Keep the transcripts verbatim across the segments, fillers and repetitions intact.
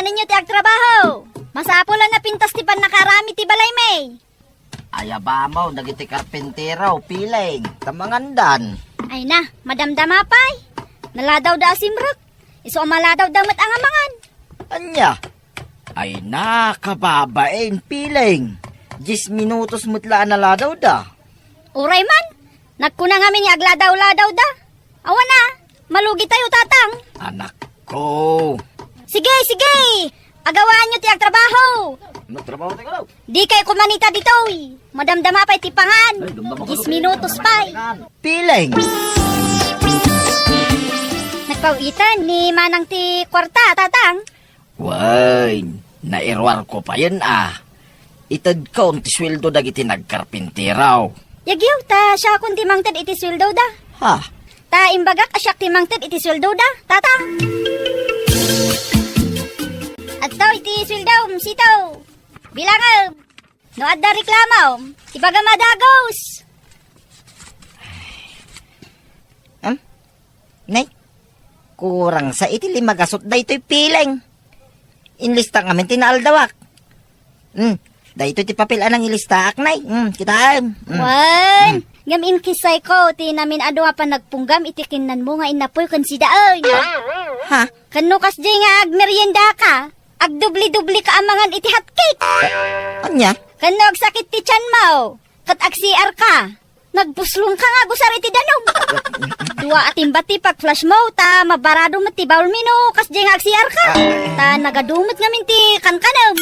Ninyo ti agtrabaho. Masapul a napintas ti pannakaarami ti balaymi. Ay, abamaw dagiti karpintero, Piling, ta mangandan. Ay na, madamdama pay. Naladawda a simrek. Isu a maladawda met a nga mangan. Ania? Ay na, kababain, Piling. Dies minutos met la a naladawda. Uray man, nagkuna ngamin nga agladawladawda. Awan a, malugi tayo, Tatang. Anakko. Sige, sige. Agawaanyo ti agtrabaho. Magtrabaho tayo, kalaw. Di kay kumanita ditoy. Madamdama pay ti pangan. Ay, damdama ka Dies na, minutos damdama pay. Ka na. Piling. Nagpawitan ni Manang ti kwarta, Tatang. Wen, nairuarko payen a. Itedkon ti sueldo dagiti nagkarpintero. Yagyo, ta siakon ti mangted iti sueldoda. Ha? Ta imbagak a siak ti mangted iti sueldoda, Tatang. Adto iti sueldom, Sito. Bilangem. No adda reklamo, ibagam a dagus. Em? Nay, kurang sa iti lima gasut daytoy, Piling. Inlistak ngamin ti naaldawak. Hmm, daytoy ti papel a nangilistaak, Nay. Hmm, kitaem. Hmm. Wen, hmm. Ngem inkisayko ti namin-adu a panagpunggam iti kinnanmo nga innapoy ken sidaen. Ha? Ken no kasdiay nga agmeriendaka, agdubli-dubli ka a mangan iti hotcake. Ania? Ken no agsakit ti tianmo, ket ag-C R ka, nagbuslong ka nga agusar iti danum. Dua a timba ti pag-flush mo, ta mabarado met ti bawlmi no kasdiay nga ag-C R ka. Ah. Ta nagadu met ngamin ti kankanem.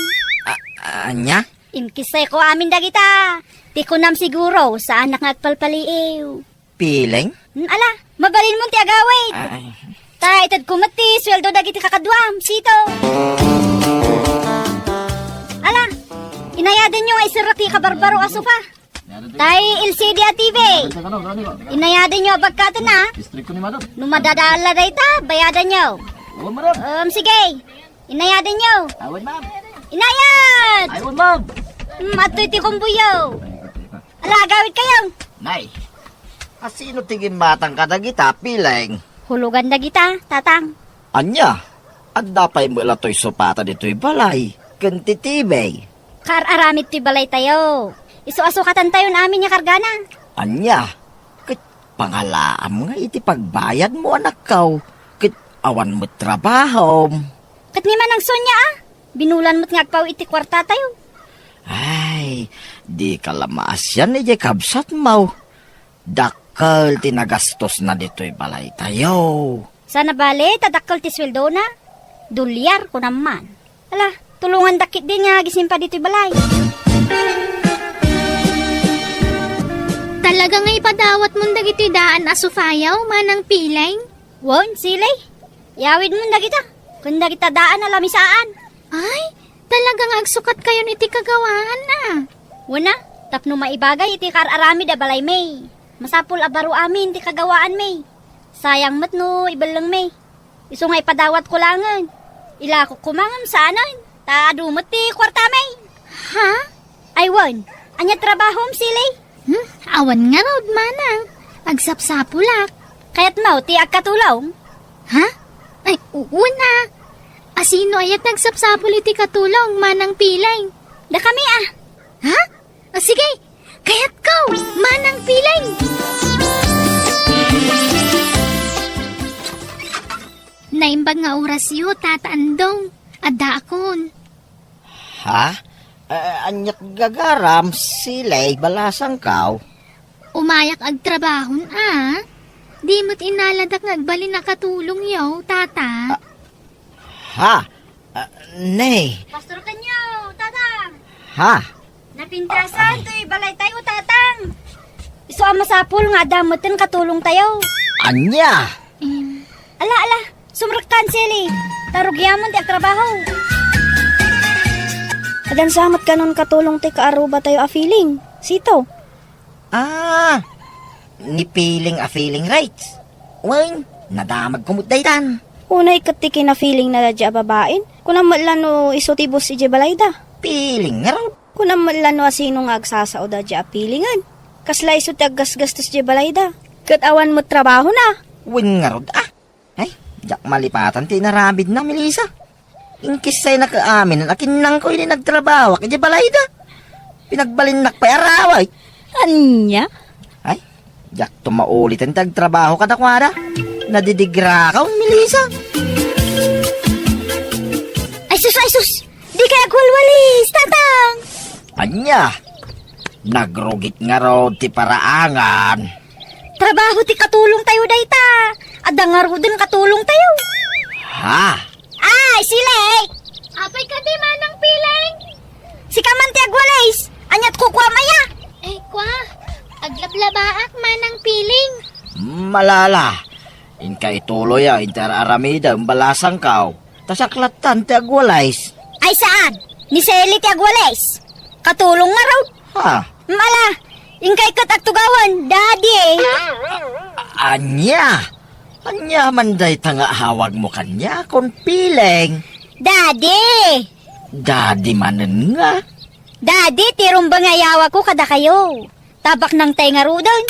Ah, ania? Inkisayko amin dagita. Ti kunam siguro, saanak nga agpalpaliiw. Piling? Hmm, ala, mabalinmon ti agawid. Ay. Ta itedko met ti sueldo dagiti kakaduam, Sito. Ala, inayadanyo nga iserrek ti kabarbaro a sofa. Tay L C D a T V. Inayadanyo a bagkaten a. No madadaal la dayta, bayadanyo. Um, sige. Inayadanyo. Awan, ma'am. Inayad! Awan, ma'am. Hmm, adtoy ti kumbuyo. Ala, agawid kayo. Nay, asino ti gimmatang kadagita, Piling? Hulugan dagita, Tatang. Ania? Adda pay met la toy sopata ditoy balay, ken ti T V. Kaar-aramid ti balay tayo. Isu a sukatan tayon amin nga kargana. Ania? Ket pangalaam nga iti pagbayadmo, anakko, ket awan met trabahom. Ket ni Manang Sonia, a? Binulan met nga agpaw iti kuarta tayo. Ay, di ka la maasian idiay kabsatmo. Dakkel ti nagastosna ditoy balay tayo. Sana bale, ta dakkel ti sueldona. Dolyar, kunam man. Ala, tulongandak ketdi nga agisimpa ditoy balay. Talaga nga ipadawatmon dagitoy daan a sofayaw, Manang Piling? Wen, Silay. Yawidmon dagita. Ken dagita daan a lamisaan. Ay, talaga nga agsukat kayon iti kagawaan, a. Wen a, tapno maibagay iti kaar-aramid a balaymi. Masapul a baro amin ti kagawaanmi. Sayang met no ibellengmi. Isu nga ipadawatko laengen. Ilakok koma ngem saanen, ta adu met ti kuartami. Ha? Ay wen, ania trabahom, Silay? Hmm? Awan ngarud, Manang. Agsapsapulak. Kayatmo ti agkatulong? Ha? Ay, u-, una. Asino aya ti agsapsapul iti katulong, Manang Piling? Dakami a. Ha? O sige, kayatko, Manang Piling! Naimbag nga orasyo, Tata Andong. Addaakon. Ha? Eh, aniat gagaram, Silay, balasangkaw? Umayak agtrabahon, a. Di met inaladak nga agbalin a katulongyo, Tata. Ah, ha? Ah, ne. Pastor kanyo, Tatang. Ha? Napintasan, ah, toy balay tayo, Tatang. Isu a masapul nga adda metten katulong tayo. Ania? Em. Ala, ala, sumrekkan, Silay. Ta rugiamon ti agtrabaho. Adansa met kanon katulong ti kaaruba tayo a Piling, Sito. Ah, ni Piling a Piling Rights. Wen, nadamagko met daytan. Unay ket ti kina-Piling na daydiay a babain. Kunam met la no isu ti boss idiay balayda. Piling ngarud. Kunam met la no asino nga agsasaoda daydiay a Pilingan. Kasla isu ti aggasgastos idiay balayda. Ket awan met trabahona. Wen ngarud, a. Ay, diak malipatan ti inaramidna, Melissa. Inkissaynak amin a kinnangko idi nagtrabahoak idiay balayda. Pinagbalinnak pay a raway. Ania? Ay, diakto mauliten ti agtrabaho kadakuada. Nadidigraka, Melissa. Ay sus, ay sus! Dikay agwalwalis, Tatang! Ania? Nagrugit ngarud ti paraangan. Trabaho ti katulongtayo dayta. Adda ngaruden katulongtayo. Ha? Ay, Silay! Apay kadi, Manang Piling? Sika man ti agwalis. Aniat kukuam aya? Ay, kwa. Aglablabaak, Manang Piling. Malala. Inka ituloy a, inter aramida, balasangkaw. Ta siak lattan ti agwalis. Ay saan? Ni Sally ti agwalis. Katulong ngarud. Ha? Mala, inkay ket agtugawen, Daddy. Ania? Ania man dayta nga awagmo kaniakon, Piling? Daddy! Daddy manen nga? Daddy, ti rumbeng nga iyawagko kadakayo. Ta baknangtay ngaruden.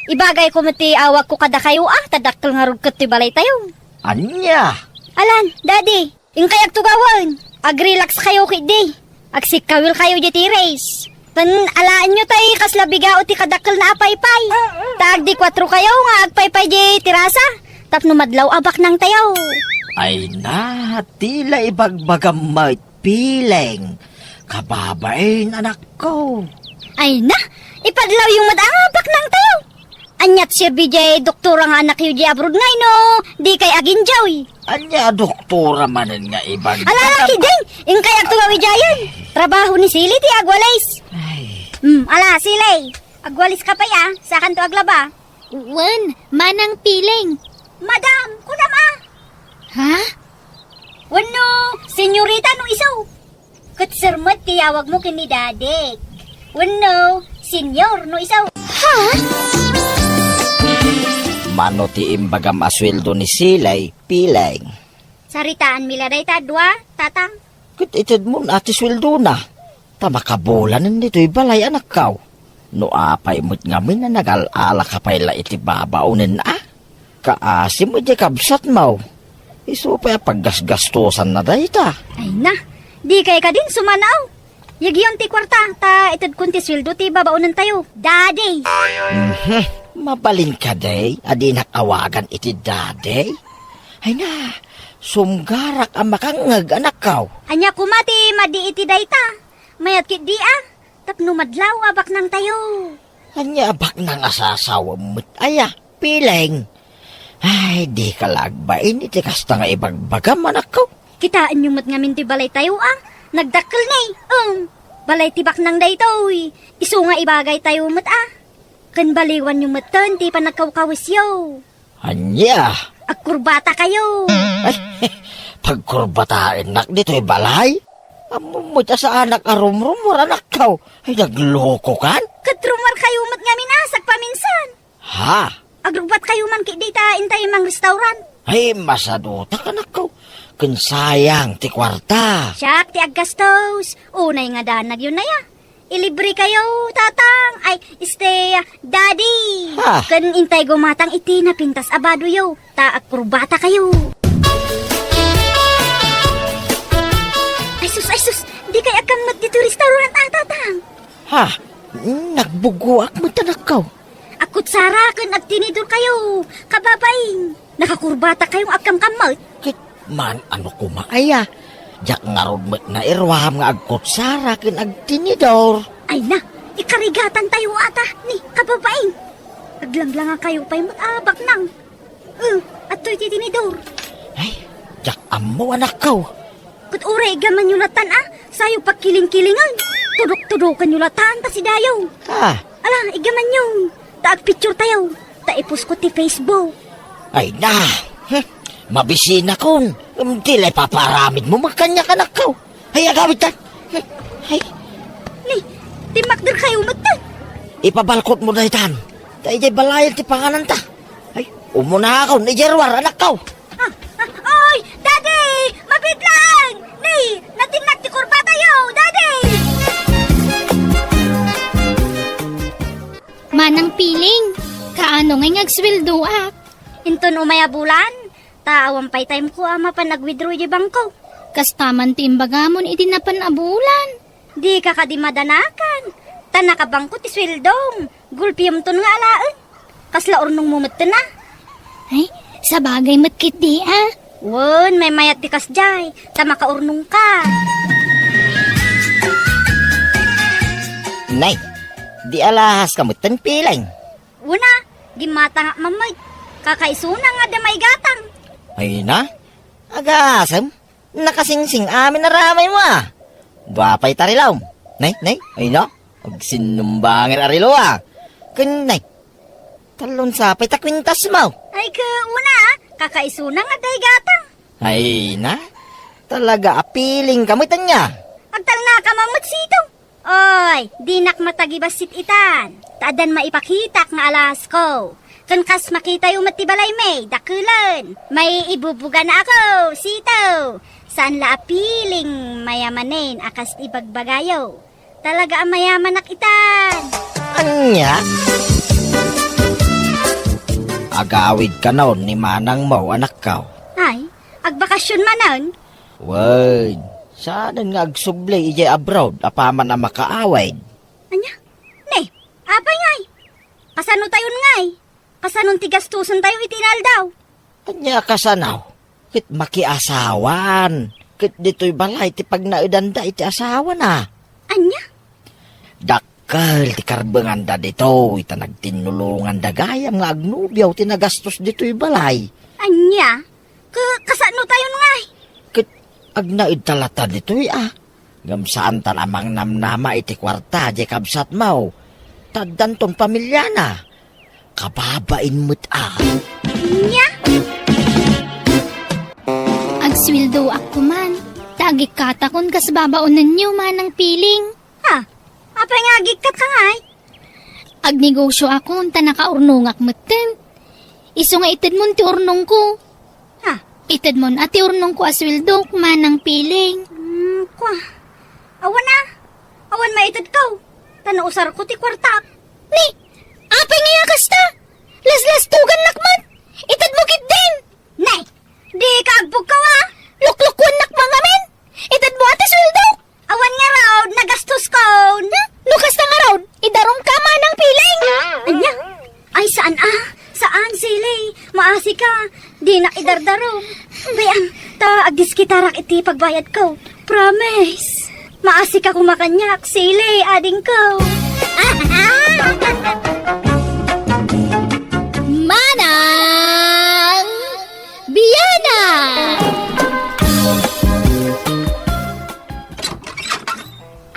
Ibagayko met ti awagko kadakayo a, ta dakkel ngarud ket ti balaytayo. Ania? Alan, Daddy, inkay agtugawen. Ag-relax kayo ketdi. Agsikkawil kayo diay terrace. Ken alaenyo tay kasla bigao ti kadakkelna a paypay. Ta agdi kuatro kayo nga agpaypay diay terasa. Tapno madlaw a baknangtayo. Ay na, ti la ibagbagam met, Piling. Kababain, anakko. Ay na, ipadlawyo met a baknangtayo. Aniat serbi diay doktora nga anakyo diay abroad nga ino, dikay aginjoy. Ania a doktora manen nga ibag- Ala, ala, kidding! Inkay agtugaw idiayen. Trabaho ni Sally ti agwalis. Ay. Hmm, ala, Sally. Agwalis ka pay a, sakanto aglaba. Wen, Manang Piling. Madam, kunam a. Ha? Wenno, senyorita no isu. Ket sir met ti yawagmo ken ni Dadik. Wenno, senyor no isu. Ha? Mano ti imbagam a sueldo ni Silay, Piling? Saritaanmi la dayta a dua, Tatang. Ket itedmon a ti sueldona. Ta makabulanen ditoy balay, anakkaw. No apay met ngamin a nagal-ala ka pay la iti babaonen a? Kaasi met diay kabsatmo. Isu pay a paggasgastosanna dayta. Ay na, dikay kadin sumanaw. Yegyon ti kuarta, ta itedkon ti sueldo ti babaonentayo. Daddy! Mhm. Mabalin kadi a dinak awagan iti daddy? Ay na, sumgarak a makangngeg, anakkaw. Ania koma ti madi iti dayta? Mayat ketdi a, tapno madlaw a baknangtayo. Ania a baknang a sasawem met aya, Piling? Ay, dika la agbain iti kasta nga ibagbagam, anakko. Kitaenyo met ngamin ti balaytayo a, nagdakkel ni. Um, balay ti baknang daytoy. Isu nga ibagaytayo met a. Ken baliwanyo metten ti panagkawkawesyo. Ania? Agkurbatakayo. Ay, pagkurbataennak ditoy balay? Ammom met a saanak a rumrumuar, anakkaw. Ay, naglokokan? Ket rumuarkayo met ngamin a, sagpaminsan. Ha? Agrubbatkayo man ketdi ta intay mangrestaurant. Ay, masadutak, anakkaw. Ken sayang ti kuarta. Siak ti aggastos. Unay nga danagyo nay a. Ilibrekayo, Tatang. Ay, este, Daddy. Ha? Ken intay gumatang iti napintas a badoyo, ta agkurbatakayo. Ay sus, ay sus, dikay agkammet ditoy restaurant a, Tatang. Ha? Nagbugoak met, anakkaw. Agkutsara ken agtinidorkayo, kababain. Nakakurbatakayo nga agkamkammet. Ket man-ano koma aya? Diak ngarud met nairuam nga agkutsara ken agtinidor. Ay na, ikarigatantayo ata ni kababain. Aglanglangakayo pay met a baknang. Eh, adtoy ti tinidor. Ay, diak ammo, anakkaw. Ket uray iggamanyo latan a, sayo pagkilingkilingen. Tudok-tudokenyo latan ta sidayo. Ah. Ala, iggamanyo. Ta agpicturetayo. Ta ipost ko ti Facebook. Ay na. Hmm. Mabisinakon. Em, ti la ipapaaramidmo met kaniak, anakkaw. Ay, agawidtan. Hmm. Ay. Ni, timmakderkayo metten. Ipabalkotmo daytan. Ta idiay balayen ti pangananta. Ay, umunakon idiay ruar, anakkaw. Ah, ah, oy, Daddy! Mabitlang! Ni, natinnak ti kurbatayo, Daddy! Manang Piling, kaano ngay nga agsweldoak? Inton umay a bulan, ta awan pay time ko a mapan ag-withdraw iti bangko. Kasta man ti imbagamon iti napan a bulan. Dika kadi madanakan. Ta nakabangko ti sueldom. Gulpiemton nga alaen. Kasla urnongmo metten a. Ay, sabagay met ketdi a. Wen, maymayat ti kasdiay, ta makaurnongka. Nay, di alahaska metten, Piling? Una, gimmatangak man met. Kakaisuna nga adda maigatang. Ay na, agasem. Nakasingsing amin a ramaymo a. Dua pay ta rilom. Nay, nay, ay na. Agsinnumbanger a rilo a. Ken nay, talon sa pay ta kwintasmo. Ay, ke, una, a, kakaisuna nga adda igatang. Ay na, talaga a Pilingka met ania. Agtalnaka man met sito. Oy, dinak matagibassit itan. Ta addan maipakitak nga alasko. Ken kas makitayo met ti balaymi, dakelen. Maiibubugana ako, sito. Saan la a piling mayamanen a kas ti ibagbagayo. Talaga a mayamanak itan. Ania? Agawid kanon ni manangmo, anakko. Ay, agbakasyon manen? Wen, saanen nga agsubli idiay abroad apaman a makaawid. Ania? Ne, apay ngay? Kasano tayon ngay? Kasanon ti gastusen tayo iti inaldaw? Ania kasano? Ket makiasawan. Ket ditoy balay ti pagnaedanda iti asawana. Ania? Dakkel ti karbenganda ditoy, ta nagtinnulonganda gayam nga agnobio ti nagastos ditoy balay. Ania? Ke-, kasano tayon ngay? Ket agnaedta latta ditoy a. Ngem saanta la a mangnamnama iti kuarta diay kabsatmo. Ta addanton pamiliana. Kababain met a. Nia? Agsueldoak koman. Ta agikkatakon kas babaonenyo, Manang Piling. Ha? Apay nga agikkatka ngay? Agnegosioakon ta nakaurnongak metten. Isu nga itedmon ti urnongko. Ha? Itedmon a ti urnongko a sueldok, Manang Piling. Hmm, kwa. Awan a. Awan maitedko. Ta nausarko ti kuartak. Ni, apay ngay a kasta? Laslastogannak man. Itedmo ketdin. Nay, dika agbugkaw a. Luklukuennak man ngamin. Itedmo a ti sueldok. Awan ngarud, nagastoskon. No kasta ngarud, idarumka, Manang Piling. Ania? Ay, saan a? Saan, Sili? Maasika. Dinak idardarum. Bay-am, ta agdiskitarak iti pagbayadko. Promise. Maasika koma kaniak, Sili, adingko. Manang Biana!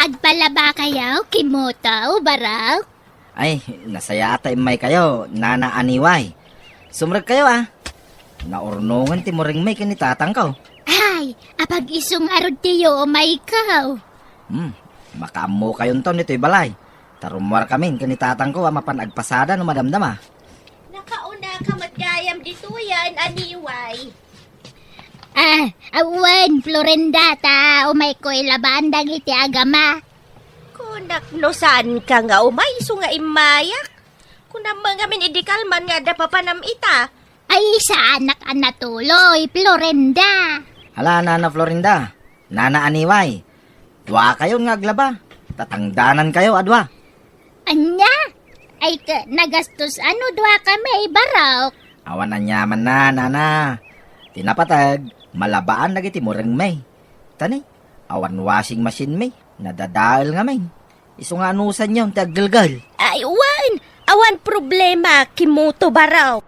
Agpalabakayo, Kimoto, Barok? Ay, nasayaat ta immaykayo, Nana Aniway. Sumrekkayo a. Naurnongen ti murengmi ken ni tatangko. Ay, apag-isu ngarud ti umayko. Hmm, makaammokayon ton ditoy balay. Ta rummuarkamin ken ni tatangko a mapan agpasada no madamdama. Nakaunaka met gayam ditoyen, Aniway. Ah, awan, Florinda, ta umayko ilabaan dagiti agama. Kunak no saanka nga umay isu nga immayak. Kunam ngamin idi kalman nga adda papanam ita. Ay, saanak a natuloy, Florinda. Ala, Nana Florinda, Nana Aniway, duakayon nga aglaba, ta tangdanankayo a dua. Ania? Ay, ke, nagastos ano duakami, Barok? Awan aniamanna, Nana. Ti napateg, malabaan dagiti murengmi. Ta ni, awan washing machine mi, nadadael ngamin. Isu nga anusanyon ti aggelgel. Ay, wen! Awan problema, Kimoto, Barok.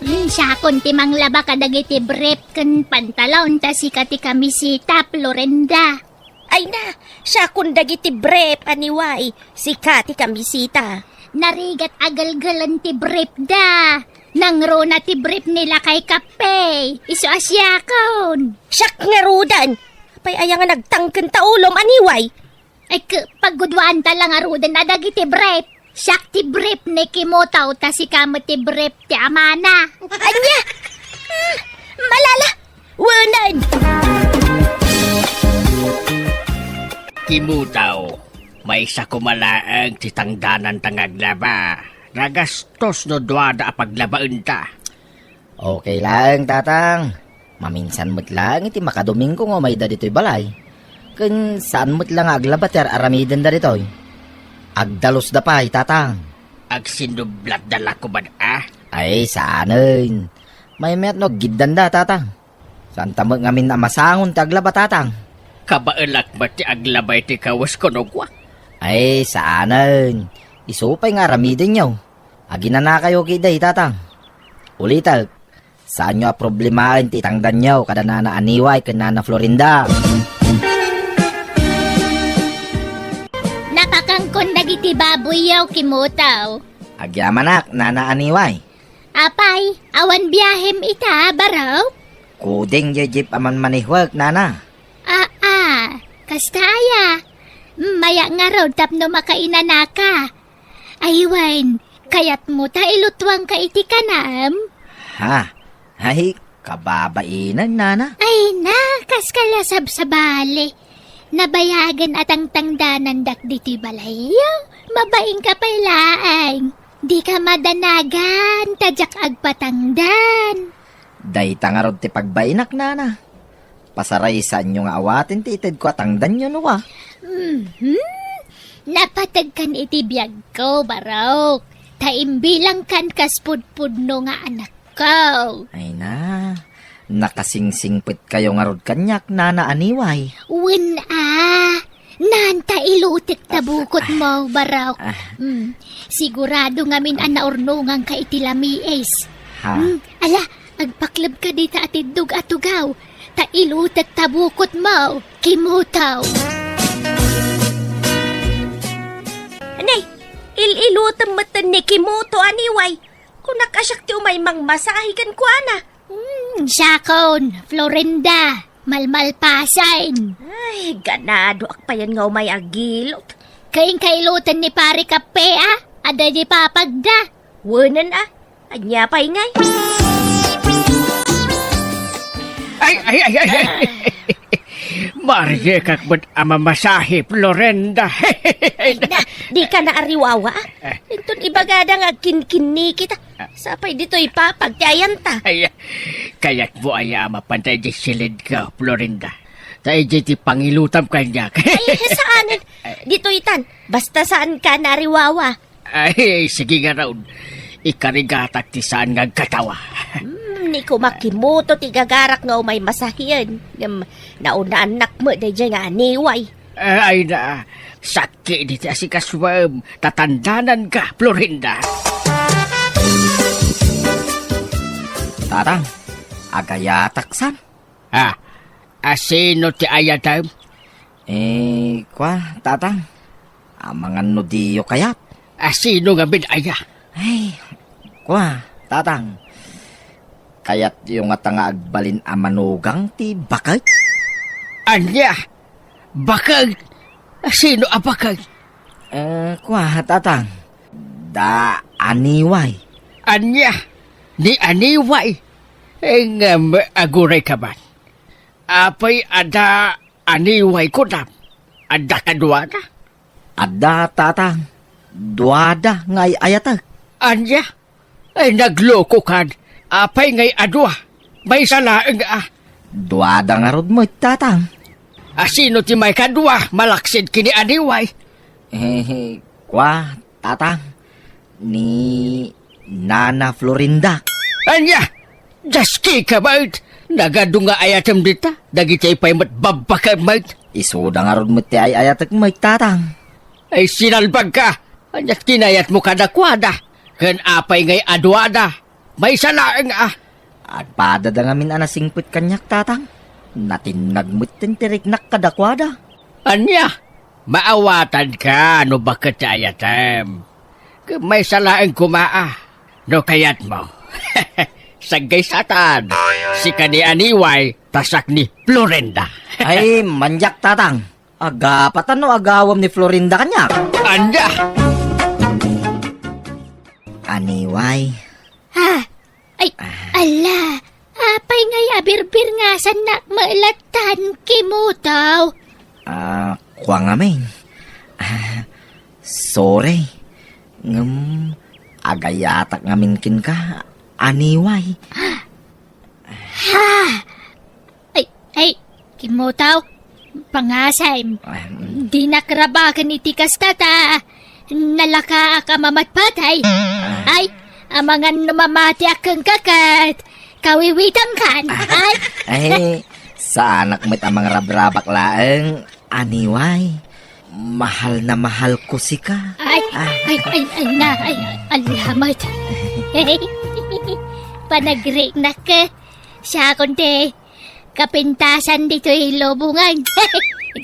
Hmm, siakon ti manglaba kadagiti brief ken pantalon, ta sika ti kamisita, Florinda. Ay na, siakon dagiti brief, Aniway, sika ti kamisita. Narigat a gelgelen ti brief da. Nangruna ti brief ni Lakay Kape. Isu a siakon. Siak ngaruden. Apay aya nga nagtangken ta ulom, Aniway? Ay, ke, pagguduanta la ngaruden a dagiti brief. Siak ti brief ni Kimoto, ta sika met ti brief ti amana. Ania? Hmm, malala. Wenen. Kimoto, maysa koma laeng ti tangdananta nga aglaba. Nagastos no duada a paglabaenta. Okay laeng, Tatang. Maminsan met laeng iti makadomingo nga umayda ditoy balay. Ken saan met la nga aglaba ti ar-aramidenda ditoy. Agdalusda pay, Tatang. Agsinnublatda la koma, a? Ay, saanen. Maymayat no aggiddanda, Tatang. Saanta met ngamin a masangon ti aglaba, Tatang. Kabaelak met ti aglaba iti kawesko no kua. Ay, saanen. Isu pay nga aramidenyo. Aginanakayo ketdi, Tatang. Ulitek, saanyo a problemaen ti itangdanyo kada Nana Aniway ken Nana Florinda. Napakankon dagiti baboyyo, Kimotaw. Agyamanak, Nana Aniway. Apay, awan biahem ita, Baro? Kuding, Jejep a manmanehwek, Nana. Aa, kasta aya. Maya ngarud tapno makainanaka. Ay wen, kayatmo ta ilutuangka iti kanam? Ha? Ay, kababainen, Nana. Ay na, kas kala sabsabali. Nabayagen a tangtangdanandak ditoy balayyo. Mabainka pay laeng. Dika madanagan, ta diak agpatangdan. Dayta ngarud ti pagbainak, Nana. Pasaraysanyo nga awaten ti itedko a tangdanyo, no, a? Mhm. Napategkan iti biagko, Barok. Ta imbilangkan kas pudpudno nga anakko. Ay na, nakasingsingpetkayo ngarud kaniak, Nana Aniway. Wen a, naan ta ilutek ta bukotmo, Barok. Ah. Mm, sigurado ngamin a naurnonganka iti lamiis. Ha? Mm, ala, agpaklebka dita a tiddog a tugaw, ta ilutek ta bukotmo, Kimotaw. Anay, il-ilutem metten ni Kimoto, Aniway. Kunak a siak ti umay mangmasahe kenkuana. Hmm, siakon, Florinda, malmalpasen. Ay, ganadoak payen nga umay agilot. Kainka iloten ni Pare Kape, a? Adda di papagda. Wenen, a? Ania pay ngay? Ay, ay, ay, ay, ay. Marikak met a mamasahe, Florinda. Na, di ka naariwawa, a? Inton ibagada nga agkinkinnikita. Sapay ditoy papag ti ayanta. Ay, kayatmo aya a mapanta idiay silidko, Florinda. Ta idiay ti pangilutam kaniak. Ay, saanen. Ditoy tan. Basta saanka naariwawa. Ay, sige ngarud. Ikarigatak ti saan nga agkatawa. Hmm, ni kumakimoto ti gagarak nga umay masahian. Ngem, naunnaannak met daydiay nga aniway. Ay na, sakki diti asikasuem, ta tandananka, Florinda. Tatang, agayatak san? Ha? Asino ti ayatem? Eh, kua, Tatang. Amangan no diyo kayat. Asino ngamin aya? Ay, kua, Tatang. Kayatyo ngata nga agbalin a manugang ti baket? Ania? Baket? Sino a baket? Eh, kua, Tatang. Da Aniway. Ania? Ni Aniway? Eh, ngem, agurayka man. Apay a da Aniway kunam? Adda kaduada? Adda, Tatang. Duada nga ay-ayatek. Ania? Ay, naglokokan. Apay ngay a dua? Maysa laeng a. Duada ngarud met, Tatang. Asino ti maikadua, malaksid ken ni Aniway? Eh, kua, Tatang. Ni Nana Florinda. Ania? Diaskika met? Nagadu nga ayatem dita? Dagiti pay met babbakem met? Isuda ngarud met ti ay-ayatek met, Tatang. Ay, sinalbagka! Ania ti kinayatmo kadakuada? Ken apay ngay a duada? Maysa laeng a. Agpadada ngamin a nasingpet kaniak, Tatang. Natinnag metten ti riknak kadakuada. Ania? Maawatanka no baket ti ayatem. Ket maysa laeng koma a, no kayatmo. Saggaysatan, sika ni Aniway, ta siak ni Florinda. Ay, maniak, Tatang. Agapatan no agawem ni Florinda kaniak. Ania? Aniway. Ha? Ay, ala, apay ngay a birbirngasannak met lattan, Kimotaw? Ah, kua ngamin. Ah, sorry. Ngem, agayatak ngamin kenka, Aniway. Kimuto, pangasem. Ah, mm. Dinak rabaken iti kasta ta nalakaak a mamatpatay. Ah. Ay, amangan no mamatiak kenka ket kawiwitangkan. Ay. Ay, saanak met a mangrabrabak laeng, aniway. Mahal na mahal ko sika. Ay, ah, ay, ay, ay, na, ay, alamat. Panagriknak, eh. Siakon ti kapintasan ditoy lubongan.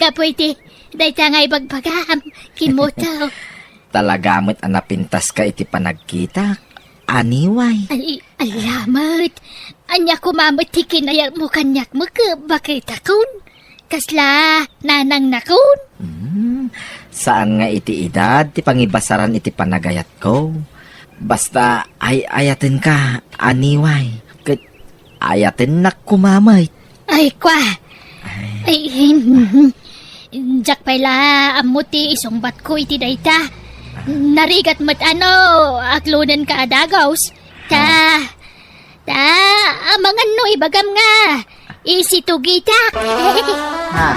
Gapu iti dayta nga ibagbagam, Kimuto. Talaga met a napintaska iti panagkitak, aniway. Ay, alamat. Ania koma met ti kinayatmo kaniak, met baketakon? Kasla nanangnakon? Hmm, saan nga iti edad ti pangibasaran iti panagayatko. Basta ay-ayatenka, aniway. Ket ayatennak koma met. Ay, kwa. Ay. Ay, diak pay la ammo ti isungbatko iti dayta. Narigat met a no aklonenka a dagus. Ta, ah, ta, amangan no ibagam nga isitugitak. Ha?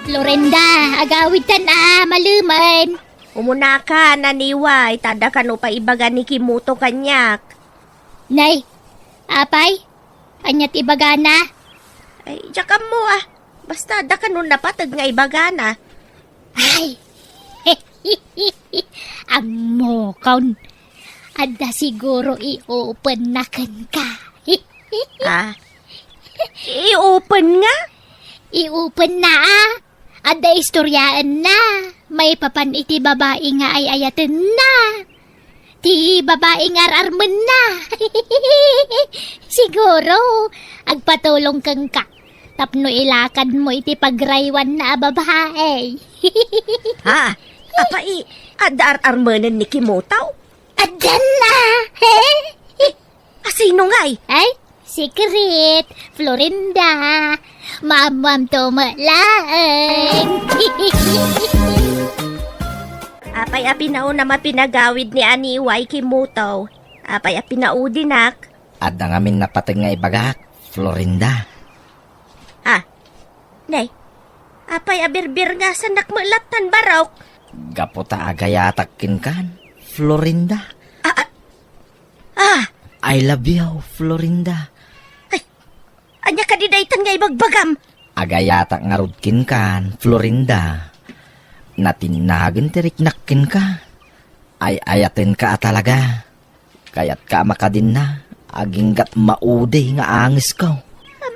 Florinda, agawidtan a malemen. Umunakan, aniway, ta adda kano pay ibaga ni Kimuto kaniak. Nay, apay, ania ti ibagana? Ay, diak ammo, ah. Basta adda kano napateg nga ibagana. Ay, ammokon. Adda siguro i-openna kenka. Ah? I-open nga? I-openna, ah. Adda istoryaenna maipapan iti babai nga ay-ayatenna. Ti babai nga ar-armenna. Siguro, agpatulong kenka tapno ilakadmo iti pagraywanna a babai. Ha? Apay, adda ar-armenen ni Kimuto? Addanna! Asino ngay? Ay, secret, Florinda. Maammoamto met laeng. Apay a pinaunam a pinagawid ni aniway, Kimuto? Apay a pinaudinak? Adda ngamin napateg nga ibagak, Florinda. Ah, nay, apay a birbirngasannak met lattan barok? Gapu ta agayatak kenkan, Florinda. Ah, ah, ah! I love you, Florinda. Ay, ania kadi daytan nga ibagbagam? Agayatak ngarud kenkan, Florinda. Natinnagen ti riknak kenka. Ay-ayatenka a talaga. Kayatka a makadinna, aginggat maudi nga angesko. Am,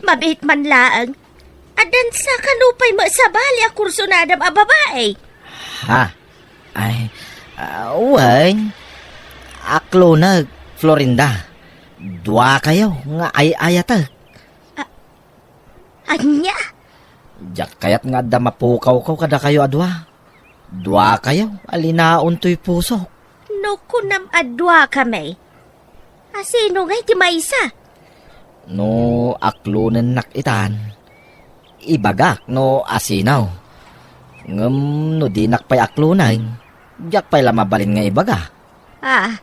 mabiit man laeng. Addansa kano pay met sabali a kursunadam a babai? Ha? Ay, ah, wen. Akloneg, Florinda. Duakayo nga ay-ayatek. A-, ania? Diak kayat nga adda mapukawkaw kadakayo a dua. Duakayo a linaon toy pusok. No kunam a duakami, asino ngay ti maysa? No aklonennak itan, ibagak no asino. Ngem no dinak pay aklonen, diak pay la mabalin nga ibaga. Ah,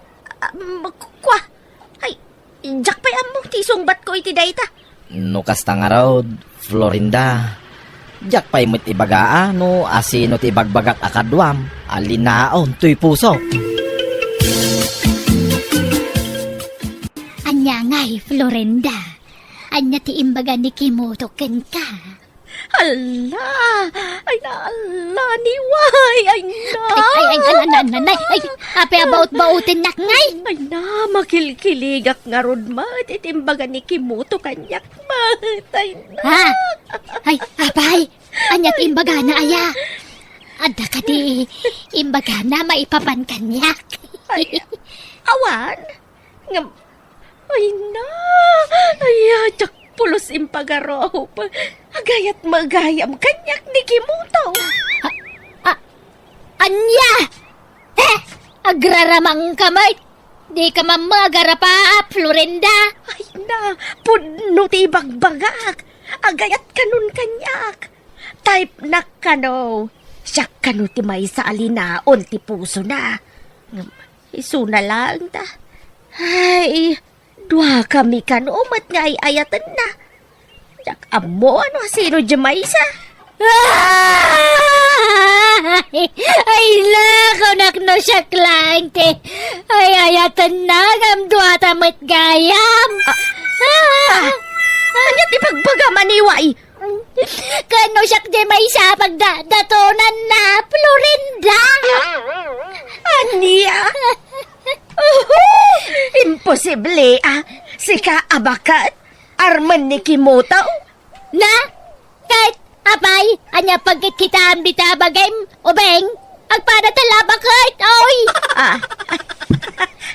um, ku-, kua. Ay, diak pay ammo ti isungbatko iti dayta. No kasta ngarud, Florinda, diak pay met ibagaa no asino ti ibagbagak a kaduam a linaon toy pusok. Ania ngay, Florinda? Ania ti imbaga ni Kimuto kenka? Alla! Ay na, alla, aniway! Ay na! Ay, ay, ay, ay, ay, ay, ay, ay, apay a baut-bautennak ngay? Ay na, makilkiligak ngarud met iti imbaga ni Kimuto kaniak met. Ay na! Ha? Ay, apay, ania ti imbagana aya? Adda kadi imbagana maipapan kaniak? Ay, awan. Ngem, ay na, ay, ah, diak pulos impagarup. Agayat met gayam kaniak ni Kimuto. A-, a-, ania? Eh, agraramanka met? Dika mammagarapa, Florinda? Ay na, pudno ti ibagbagak. Agayat kanon kaniak. Type-nak kano. Siak kano ti maysa a linaon ti pusona. Ngem, isuna laeng ta. Ay, Duakami kano met nga ay-ayatenna. Diak ammo no sino diay maysa. Ay, ay, naku, nakno siak laeng ti ay-ayatenna ngem duata met gayam. Ah, ah, ania ti ibagbagam, Aniway? Kano siak diay maysa a pagdadatonanna, Florinda? Ania? Uhu! Imposible, ah! Sika a baket? Armen ni Kimoto? Na? Ket, apay, ania pagkitkitaem dita a bagim? Ubing, agpada ta la baket, oy! Ah.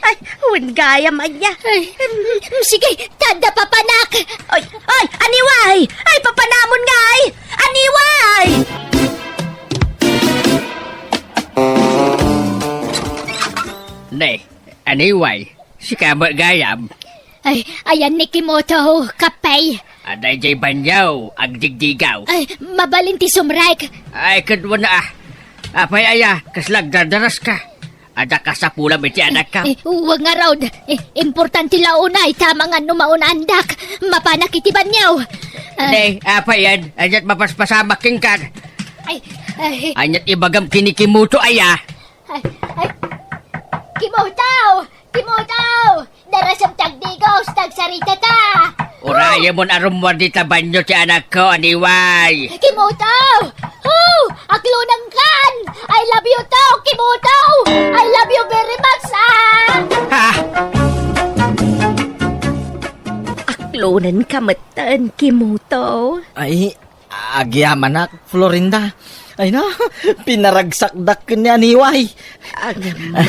Ay, wen gayam ania. Ay, mm, sige, ta adda papanak. Oy, oy, Aniway! Ay, papanamon ngay! Aniway! Ne, Aniway, sika met gayam. Ay, ayan ni Kimoto, kape. Adda idiay banio, agdigdigaw. Ay, mabalin ti sumrek. Ay, kaduana, ah. Apay aya, kasla agdardaraska? Adda kasapulam iti anakko. Eh, wen ngarud. Eh, importante la unay, ta mangan no maunandak. Mapanak iti banio. Ah. Ne, apay yan? Aniat mapaspasamak kenka? Ay, ay. Aniat ibagam ken ni Kimoto aya? Ay, ay. Kimoto! Kimoto! Darasem ti agdigos, ta agsaritata! Urayemon a rummuar dita banio ti anakko, Aniway! Kimoto! Oh! Aklonenkan! I love you to, Kimoto! I love you very much, ah! Ha? Aklonenka metten, Kimoto. Ay, agyamanak, Florinda. Ay na, pinaragsakdak ken ni Aniway. Agam,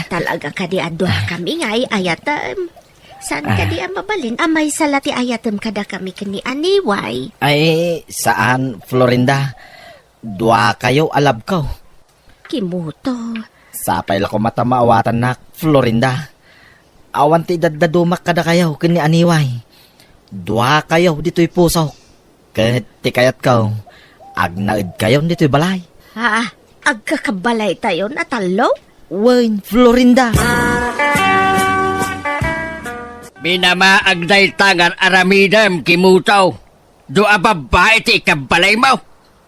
talaga kadi a duakami nga ay-ayatem? Saan kadi a mabalin a maysa la ti ayatem kadakami ken ni Aniway? Ay, saan, Florinda. Duakayo a labko. Kimoto. Sapay la koma ta maawatannak, Florinda. Awan ti idaddadumak kadakayo ken ni Aniway. Duakayo ditoy pusok. Ket ti kayatko, agnaedkayon ditoy balay. Ha? Agkakabalaytayon a tallo? Wen, Florinda. Minamaag dayta nga ar-aramidem, Kimoto. Dua a babbai ti ikabbalaymo.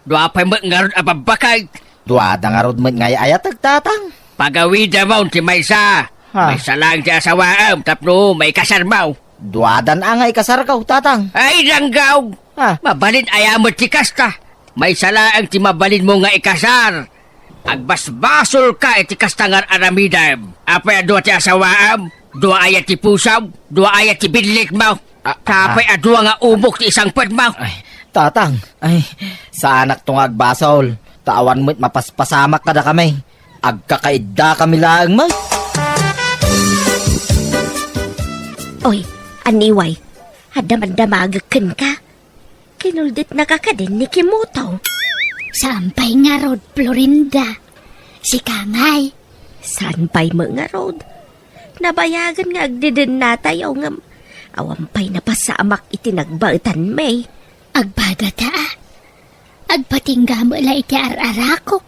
Dua pay met ngarud a babbakek. Duada ngarud met nga ay-ayatek, tatang. Pagawidamon ti maysa. Ha? Maysa laeng ti asawaem tapno maikasarmo. Duadan a nga ikasarko, tatang. Ay, danggaw! Ha? Mabalin aya met ti kasta? Maysa laeng ti mabalinmo nga ikasar. Agbasbasolka iti kasta nga ar-aramidem. Apay a dua ti asawaem? Dua aya ti pusom? Dua aya ti billikmo? Ah, Tapay ah. a dua nga umok ti isangpetmo. Ay, tatang, ay, saanakto nga agbasol, ta awan met mapaspasamak kadakami. Agkakaiddakami laeng met. Oy, Aniway, adda mandamagek kenka. Kinuldetnaka kadin ni Kimoto. Saan pay ngarud, Florinda? Sika ngay? Saan pay met ngarud? Nabayagen nga agdedennatayo ngem awan pay napasamak iti nagbaetanmi. Agpadata, a. Agpatingga met la iti ar-arakok.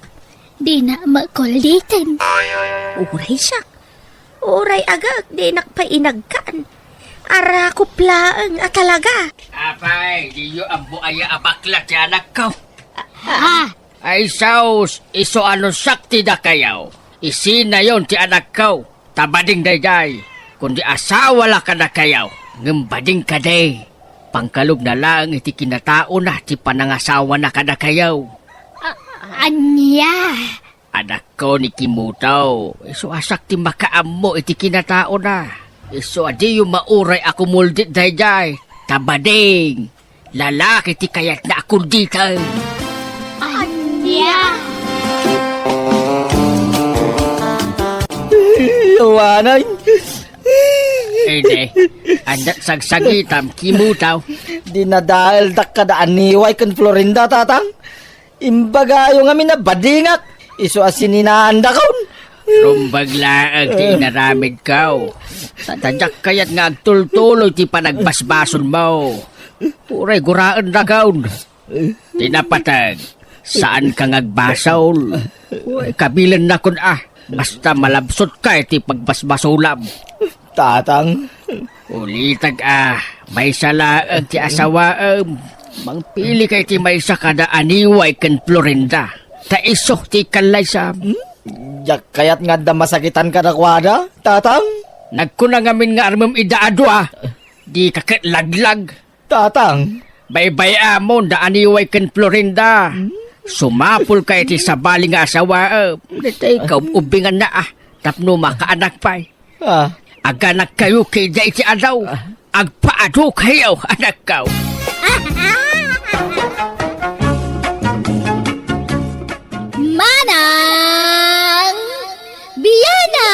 Dina met kulditen. Uray siak. Uray agek, dinak pay inagkan. Arakop laeng a talaga. Apay, diyo ammo aya a bakla ti anakko? Ah! Ay sus, isu a no siak ti dakayo, isinayon ti anakko, ta bading daydiay. Kundi asawa la kadakayo, ngem bading kadi, pangkalubna laeng iti kinataona ti panangasawana kadakayo. A-, ania? Anakko ni Kimoto, isu a siak ti makaammo iti kinataona. Isu a diyo mauray a kumuldit daydiay, ta bading, lalaki ti kayatna a kulditen. Ania? Awanay. Ine, adda sagsagitam, Kimoto. Dinadaeldak kada Aniway ken Florinda, tatang. Imbagayo ngamin a badingak, isu a sininaandakon. Rumbag laeng ti inaramidko. Ta, ta diak kayat nga agtultuloy ti panagbasbasolmo. Uray guraendakon. Ti napateg, saanka nga agbasol. Uray, kabilennakon a. Basta malabsotka iti pagbasbasolam. Tatang, Ulitek a, maysa laeng ti asawaem. Mangpilika iti maysa kada Aniway ken Florinda. Ta isu ti kallaysam. Hmm? Diak kayat nga adda masakitan kadakuada, Tatang? Nagkuna ngamin nga armem ida a dua. Dika ket laglag. Tatang. Baybay-amon da Aniway ken Florinda. Hmm? Sumapulka iti sabali nga asawaem. Ditoy kaub-ubbinganna a, tapno makaanak pay. Ah. Aganakkayo ketdi iti adaw. Ah. Agpaadukayo, anakko. Manang Biana!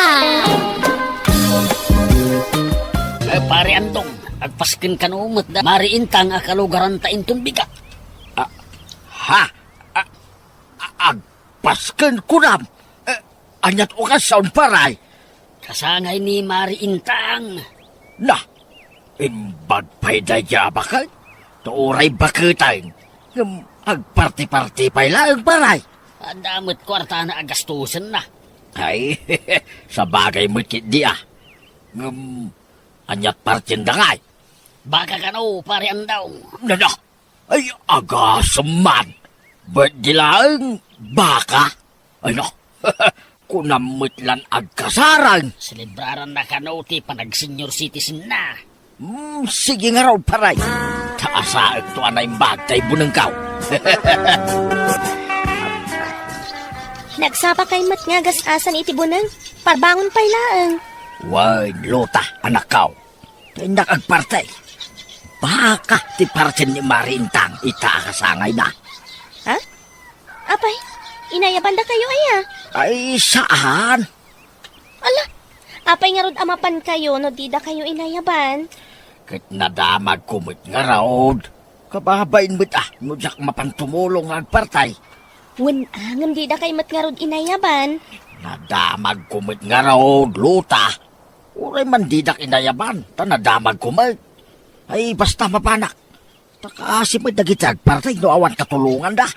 Eh, Pare Andong, agpasken kano met da Mari Intang a kalugaranta inton bigat. Ah, ha? Ah, ah, agpasken kunam? Eh, ania't okasyon, Pare? Kasangay ni Mari Intang. Na, imbag pay daydiay a baket? Ta uray baketen, ngem agparti-parti pay laeng, Pare. Adda met kuartana a gastusenna. Ay, sabagay met ketdi a. Ngem, ania't partien dayta? Baka kano, Pare Andong. Na, na. Ay, agasem man. Birthday laeng, baka? Ay, no. Kunam met lan agkasarang. Selebraranna kano ti panag-senior citizenna. Hmm, sige ngarud, Pare. Ta asaekto a naimbag tay bunengko. Nagsapakay met nga agas-asan iti buneng. Parbangon pay laeng. Wen, Lota, anakko. Ta innak agparti. Baka ti partien ni Mari Intang ita a kasangayna. Ha? Apay, inayabandakayo aya? Ay, saan. Ala, apay ngarud a mapankayo no didakayo inayaban? Ket nadamagko met ngarud. Kababain met a, no diak mapan tumulong nga agparti. Wen a, ngem didakay met ngarud inayaban? Nadamagko met ngarud, Lota. Uray man didak inayaban, ta nadamagko met. Ay, basta mapanak. Ta kaasi met dagiti agparti no awan katulonganda.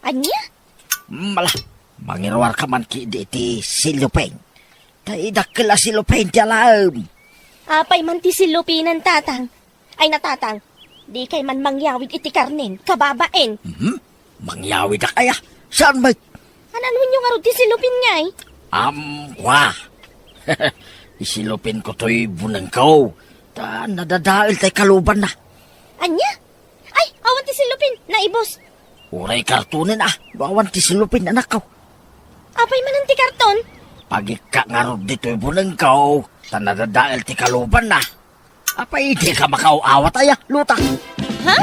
Ania? Mala, mangiruarka man ketdi iti silupin. Ta idakkel a silupin ti alaem. Apay man ti silupinen, Tatang? Ay na, Tatang, dikay man mangyawid iti karnen, kababain. Mhm. Mangyawidak aya? Saan met? An-anonyo ngarud ti silupin ngay? Am, kua. Isilupinko toy bunengko. Ta nadadael tay kalubanna. Ania? Ay, awan ti silupin, naibus. Uray kartonen a, no awan ti silupin, anakko. Apay manen ti karton? Pagikka ngarud ditoy bunengko, ta nadadael ti kalubanna. Apay, dika makaaw-awat aya, Lota? Ha?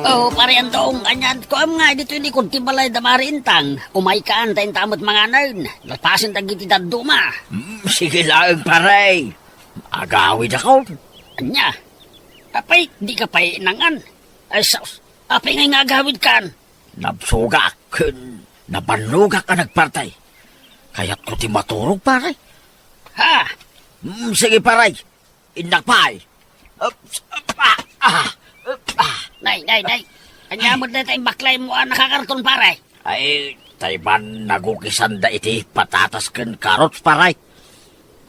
Oh, Pare Andong, anian ko am nga ditoy likod ti balay da Mari Intang. Umaykan, ta inta met manganen. Lapasen dagiti dadduma. Hmm, sige laeng, Pare. Agawidakon. Ania? Apay, dika pay nangan? Ay, sus. Apay ngay nga agawidkan? Nabsogak ken nabannogak a nagparti. Kayatko ti maturog, Pare. Ha? Mm, sige, Pare. Innak pay. Ups, up, ah, ah, up, ah. Nay, nay, nay. Ania met dayta imbaklaymo a nakakarton, Pare? Ay, tay man nagukisanda iti patatas ken carrots, Pare.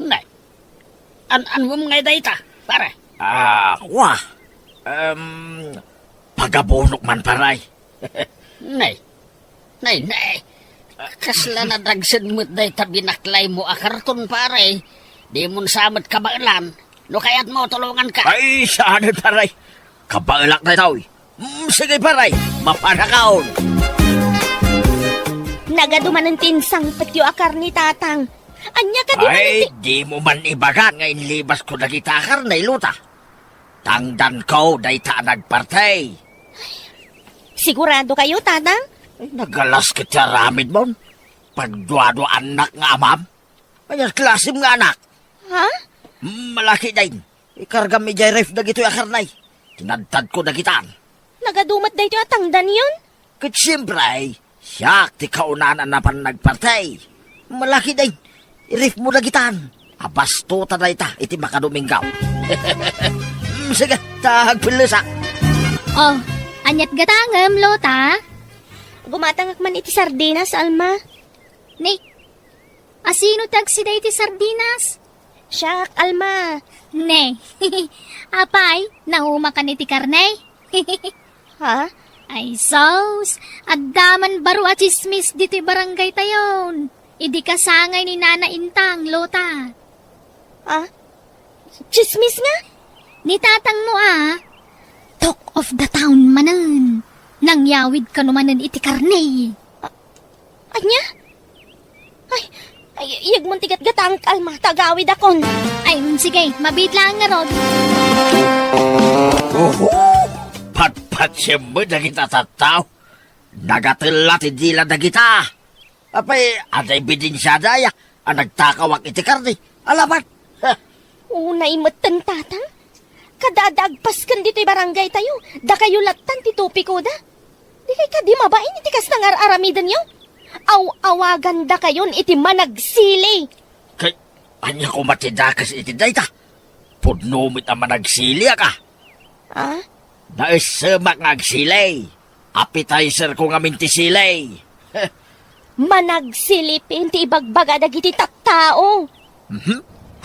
Nay. An-, annom ngay dayta, Pare? Ah, kua. Em, pagabunok man, Pare. Nay. Nay, nay. Kasla nadagsen met dayta binaklaymo a karton, Pare. Dimon sa met kabaelan. No kayatmo, tulonganka. Ay, saan, Pare? Kabaelak daytoy. Mm, sige, Pare. Mapanakaon. Nagadu manen ti insangpetyo a karne, Tatang. Ania kadi manen ti— Ay, dimo man ibaga nga inlibasko dagita a karne, Lota. Tangdanko dayta a nagparti. Siguradokayo, Tatang? Ay, nagalas ket ti aramidmon. Pagduaduaannak nga amam. Ania klasem nga anak? Ha? Malaki din. Ikargam idiay ref dagitoy a karne. Tinadtadko dagitan. Nagadu met daytoy a tangdanyon? Ket siempre, siak ti kaunaan a napan nagparti. Malaki din. Irefmo dagitan. Abasto ta dayta iti makadomingo. Mm, sige, ta agpellesak. Oh, aniat gatangem, Lota? Gumatangak man iti sardinas, Alma. Ni, asino ti agsida iti sardinas? Siak, Alma. Ne. Apay, naumakan iti karne? Ha? Ay, sus! Adda man baro a tsismis ditoy barangay tayon. Idi kasangay ni Nana Intang, Lota. Ah? Tsismis nga? Ni tatangmo, a. Talk of the town manen. Nangyawid kano manen iti karne. Ania? Ay, ay, iyagmon ti gatgatang, Alma, ta agawidakon. Ay, mm, sige, mabiit laeng ngarud. Oho! Patpatsem met dagita tattao. Nagatella ti dila dagita. Apay, adda ebidensiada aya a nagtakawak iti karne? Alabat. Heh. Unay metten, Tatang. Kada adda agpasken ditoy barangay tayo, dakayo lattan ti topikoda. Dikay kadi mabain iti kasta nga ar-aramidenyo? Aw-awagandakayon iti managsili. Kay, ania koma ti dakes iti dayta? Pudno met a managsiliak, a. Ah? Naessemak nga agsili. Appetizer ko ngamin ti sili. Managsilipin ti ibagbaga dagiti tattao. Mhm.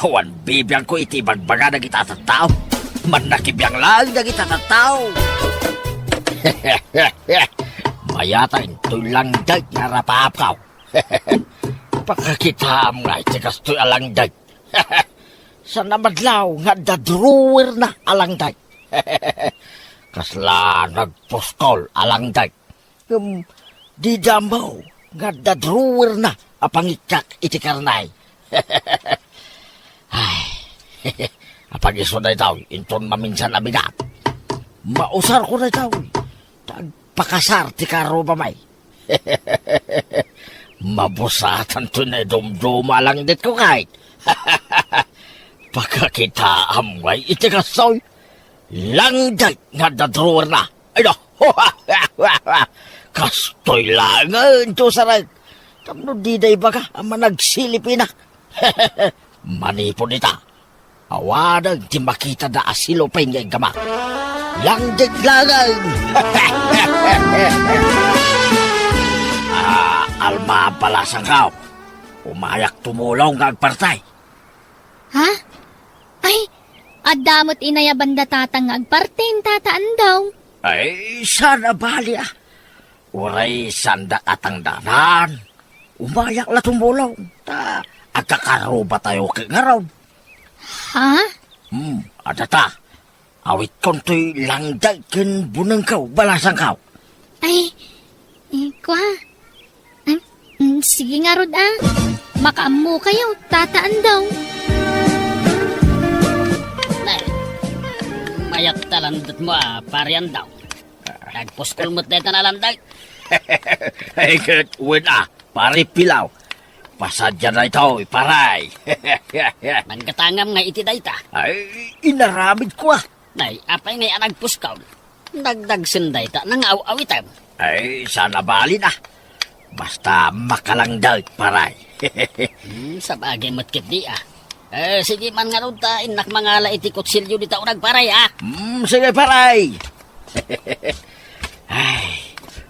Awan bibiangko iti ibagbaga dagita tattao. Mannakibiang laeng dagita tattao. Mayata intoy langdayt nga rapaapkaw. Pakakitaam nga iti kastoy a langdayt. Saan a madlaw nga adda drawer na a langdayt. Kasla nagpuskol a langdayt. Ngem dida ammo nga adda drawer na a pangikkak iti karne. Ay, apag-isu daytoy, inton maminsan a bigat. Mausarko daytoy, ta agpakasar ti karrubami. Mabusatan toy naidumduma a langdaytko, kayat. Pakakitaam ngay iti kastoy. Langdayt nga adda drawer na. Ay, no. Kastoy laengen ti usarek. Tapno dida ibaga a managsilipinak. Manipud ita, awanen ti makitada a silupin nga iggamak. Langdayt laengen. Ah, Alma, balasangkaw. Umayak tumulong nga agparti. Ha? Ay, adda met inayaban da tatang nga agparti, Tata Andong. Ay, saan a bali, a. Uray saandak a tangdanan. Umayak la tumulong. Ta, agkakarrubatayo ket ngarud. Ha? Hmm, adda ta. Awitkontoy langdayt ken bunengko, balasangkaw. Ay, eh, kua. Ay, mm, sige ngarud, a. Makaammokayo, Tata Andong. Nay, mayat ta langdaytmo, a, Pare Andong. Nagpuskol met dayta a langdayt. Ay, ket wen, a, Pare Pilaw. Pasadiak daytoy, pare. Nanggatangam nga iti dayta. Ay, inaramidko, a. Nay, apay ngay a nagpuskol? Dagdagsen dayta, nangaaw-awitem. Ay, saan a bali, a. Basta makalangdayt, pare. Hmm, sabagay met ketdi, a. Eh, sige man ngarud ta innak mangala iti kutsilio dita uneg, pare, a. Hmm, sige, pare. Ay,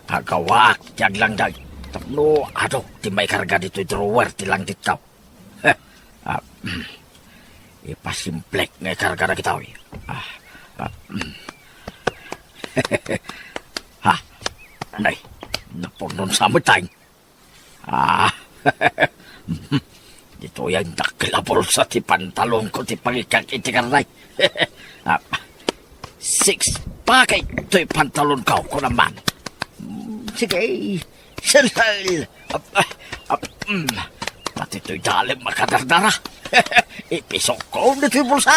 agawak ti aglangdayt. Tapno adu ti maikarga ditoy drawer ti langdaytko. Ah, mm. Ipasimplek nga ikarga dagitoy. Ah, ah, mm. Ha? Nay, napunon sa met, ay. Ah, ditoy a dakkel a bulsa ti pantalonko ti pangikkak iti karne. Ah, six packet toy pantalonko, kunam man. Sige, Sensei! Ap, ap, ap, mm. Pati toy dalem makadardara. Ipisokko ditoy bulsa.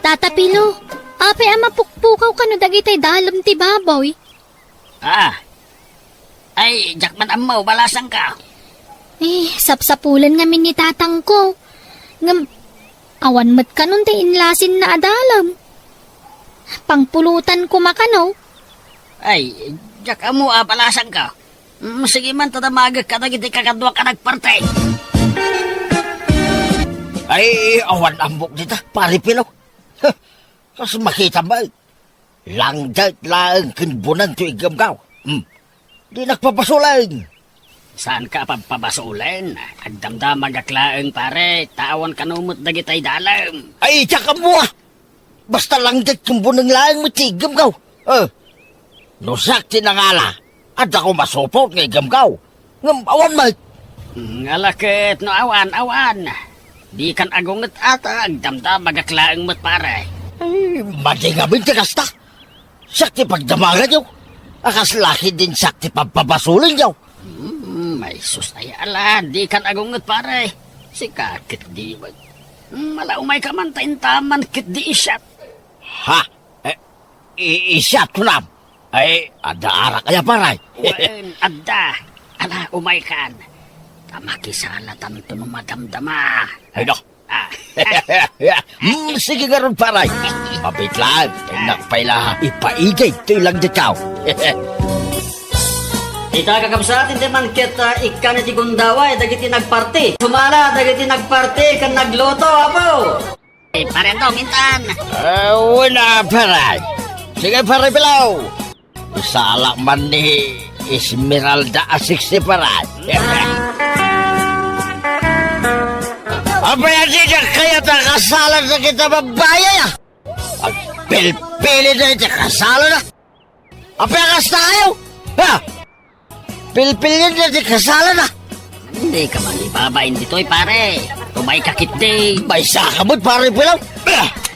Tata Pilo, apay a mapukpukaw kano dagitay dalem ti baboy? Ah. Ay, diak man ammo, balasangko. Eh, sapsapulen ngamin ni tatangko. Ngem, awan met kanon ti inlasinna a dalem. Pangpulutan koma kano. Ay, diak ammo a, balasangko. Mm, sige man, ta damagek kadagiti kakaduak a nagparti. Ay, awan ammok dita, Pare Pilo. Huh, kas makitam met. Langdayt laeng ken buneng ti iggemgaw. Hmm. Di nagpapasuleng. Saanka a pabpabasolen? Agdamdamagak laeng, pare, ta awan kano met dagitay dalem. Ay, diak ammo, a! Basta langdet ken buneng laeng met ti iggemkaw. Eh, no siak ti nangala, adda koma supot nga iggemkaw. Ngem awan met. Ngala ket no awan, awan. Dikan agunget ata, agdamdamagak laeng met, pare. Ay, madi ngamin ti kasta. Siak ti pagdamaganyo. A kasla ketdin siak ti pabpabasolenyo. Hmm, ay sus, ay ala, dikan agunget, pare. Sika ketdi met. Hmm, ala, umayka man ta intaman ketdi isyat. Ha? Eh, i-, isyat kunam? Ay, adda arak aya, pare? Wen, adda. Ala, umaykan. Ta makisalatanto no madamdama. Ay, no. Ah. Hmm, sige ngarud, pare. Mabit laeng, innak pay la ipaigid toy langdetkaw. Ita, kakabsat, inti man ket, ah, ikkan iti gundaway dagiti nagparti. Sumala dagiti nagparti ken nagluto, apo. Eh, Pare Andong, intan. Ah, wen a, pare. Sige, pare Pilaw. Salak man ni Esmeralda a sexy, pare. Apay a dida kayat a kasalan dagita babai, a? Agpilpili da iti kasalan, a? Apay a kasta kayo? Ha? Pilpilienyo ti kasalan, a? Dika mangibabain ditoy, pare. Umayka ketdi. Maysaka met, pare Pilaw.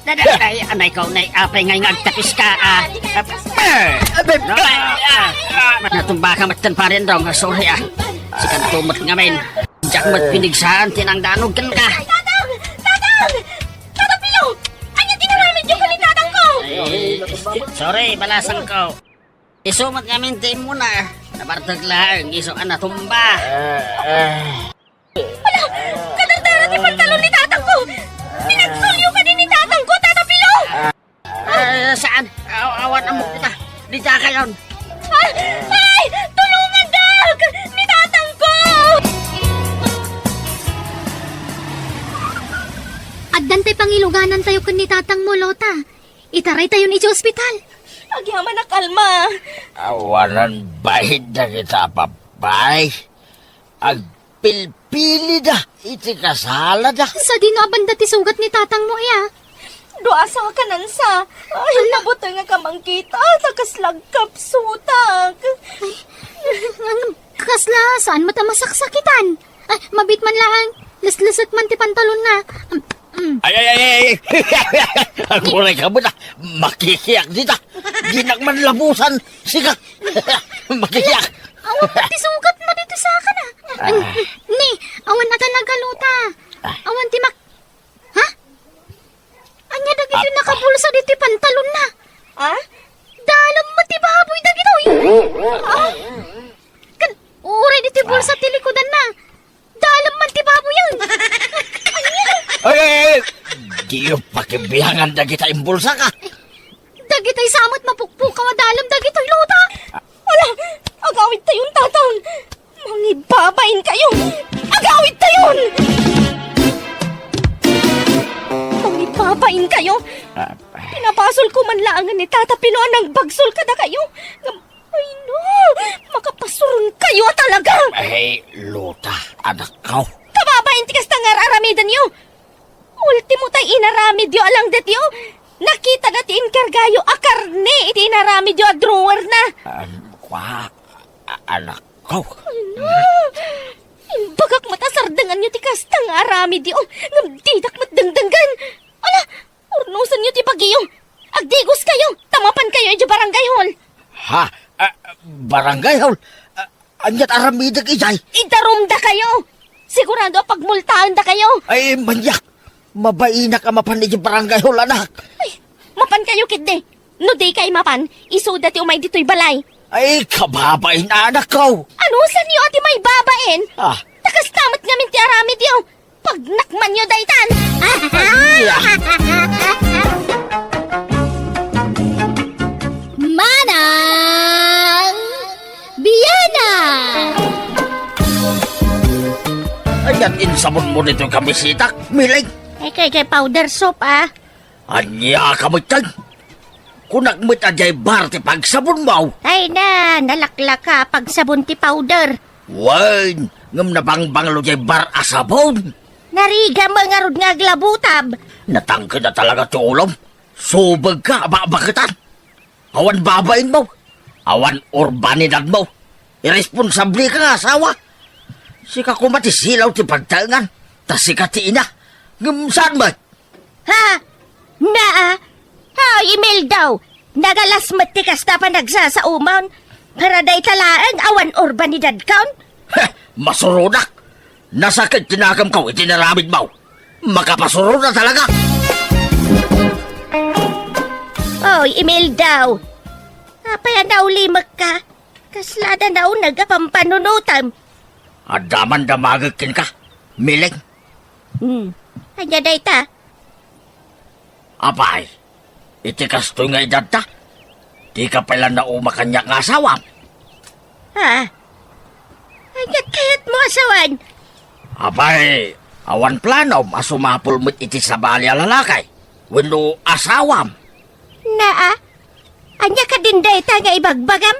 Dada, ay, anay ko, nay, apay ngay nga agtapiska, ah. Ah, ah, ah, natumbaka met ken, Pare Andong, ah, sorry, ah. Sikanto met ngamin. Diak met pinigsaan ti nangdanog kenka. Tatang! Tatang! Tatang Pilo! Ania ti inaramidyo ken ni tatangko? Ay, sorry, balasangko. Isu met ngamin ti immuna. Nabartek laeng, isu a natumba. Ala, kadardara ti pantalon ni tatangko! Pinagsulyo kadi ni tatangko, Tata Pilo! Ah, saan? Aw-, awan ammok ita. Dita kayon. Ah, ay! Tulongan, Dag! Ni tatangko! Addan tay pangiluganantayo ken ni tatangmo, Lota. Itaraytayon iti ospital. Agyamanak, Alma. Awanan bain dagita a babai. Agpilpilida iti kasalada. Sadino a banda ti sugat ni tatangmo, iya? Dua sa kanansa. Ay, nabutengak a mangkita, ta kasla agkapsutak. Ay, ngem, kasla, saan met a masaksakitan? Ay, mabit man laeng, lesleset man ti pantalonna. Mm. Ay, ay, ay, ay, ay. Aguray ka met, a. Makikiak dita. Dinak man labusan, sika. Makikiak. Awan met ti sugat mo ditoy sakana. Ah. Ni, awan a talaga, Lota. Ah. Awan ti mak-, ha? Ania dagiti nakabulsa ditoy pantalonna? Ha? Dalem met ti baboy dagitoy. Ah? Ken, uray ditoy bulsa ti likudanna. Dalem man ti baboyen. Ay, ay, ay! Diyo pakibiangan dagita imbulsaka. Dagitay sa met mapukpukaw a dalem dagitoy, Lota. Ala, agawidtayon, tatang. Mangibabain kayo. Agawidtayon. Mangibabain kayo. Ah. Pinabasolko man laeng ni Tata Pilo a nangbagsol kadakayo. Ngem, ay no, makapasuron kayo a talaga. Ay, Lota, anakko. Kababain ti kasta nga ar-aramidenyo. Ultimo tay inaramidyo a langdetyo. Nakitana ti inkargayo a karne iti inaramidyo a drawer na. Um, kwa, a-, anakko. Ay no, imbagak met a sardenganyo ti kasta nga aramidyo. Ngem didak met dengdenggen. Ala, urnosenyo ti bagiyo. Agdigos kayo, ta mapan kayo idiay barangay hall. Ha? Ah, barangay hall? Ah, aniat aramidek idiay? Idarumda kayo. Sigurado a pagmultaenda kayo. Ay, maniak. Mabainak a mapan idiay barangay hall, anak. Ay, mapan kayo ketdi. No dikay mapan, isuda ti umay ditoy balay. Ay, kababain, anakko. Anusanyo a ti maibabain? Ah. Ta kasta met ngamin ti aramidyo. Pagnakmanyo daytan! Manang Biana! Aniat insabonmo ditoy kamisitak, Miling? Ay, kay, kay powder soap, ah. Ania ka met, Tang? Kunak met a diay bar ti pagsabonmo. Ay na, nalaklaka a pagsabon ti powder. Wen, ngem nabangbanglo jay bar a sabon. Narigat met ngarud nga aglabutab. Natangked a talaga ti ulom. Subegka a bakbaketan. Awan babainmo. Awan urbanidadmo. Irresponsableka nga asawa. Sika koma ti silaw ti pagtaengan. Ta sika ti ina. Ngem saan met? Ha? Naa? Hay, Imelda! Nagalas met ti kasta a panagsasaomon. Para dayta laeng awan urbanidadkon. Heh! Masurodak! Nasakit ti nakemko iti naramidmo. Makapasuroda talaga! Oy, Imelda! Apay a naulimekka? Kasla da nauneg a pampanunotem. Adda man damagek kenka, Mileng. Hmm. Ania dayta? Apay, iti kastoy nga edadta, dika pay la nauma kaniak nga asawam? Ha? Ania kayatmo a sawen? Apay, awan planom a sumapul met iti sabali a lalaki wenno asawam? Naa, ania kadin dayta nga ibagbagam?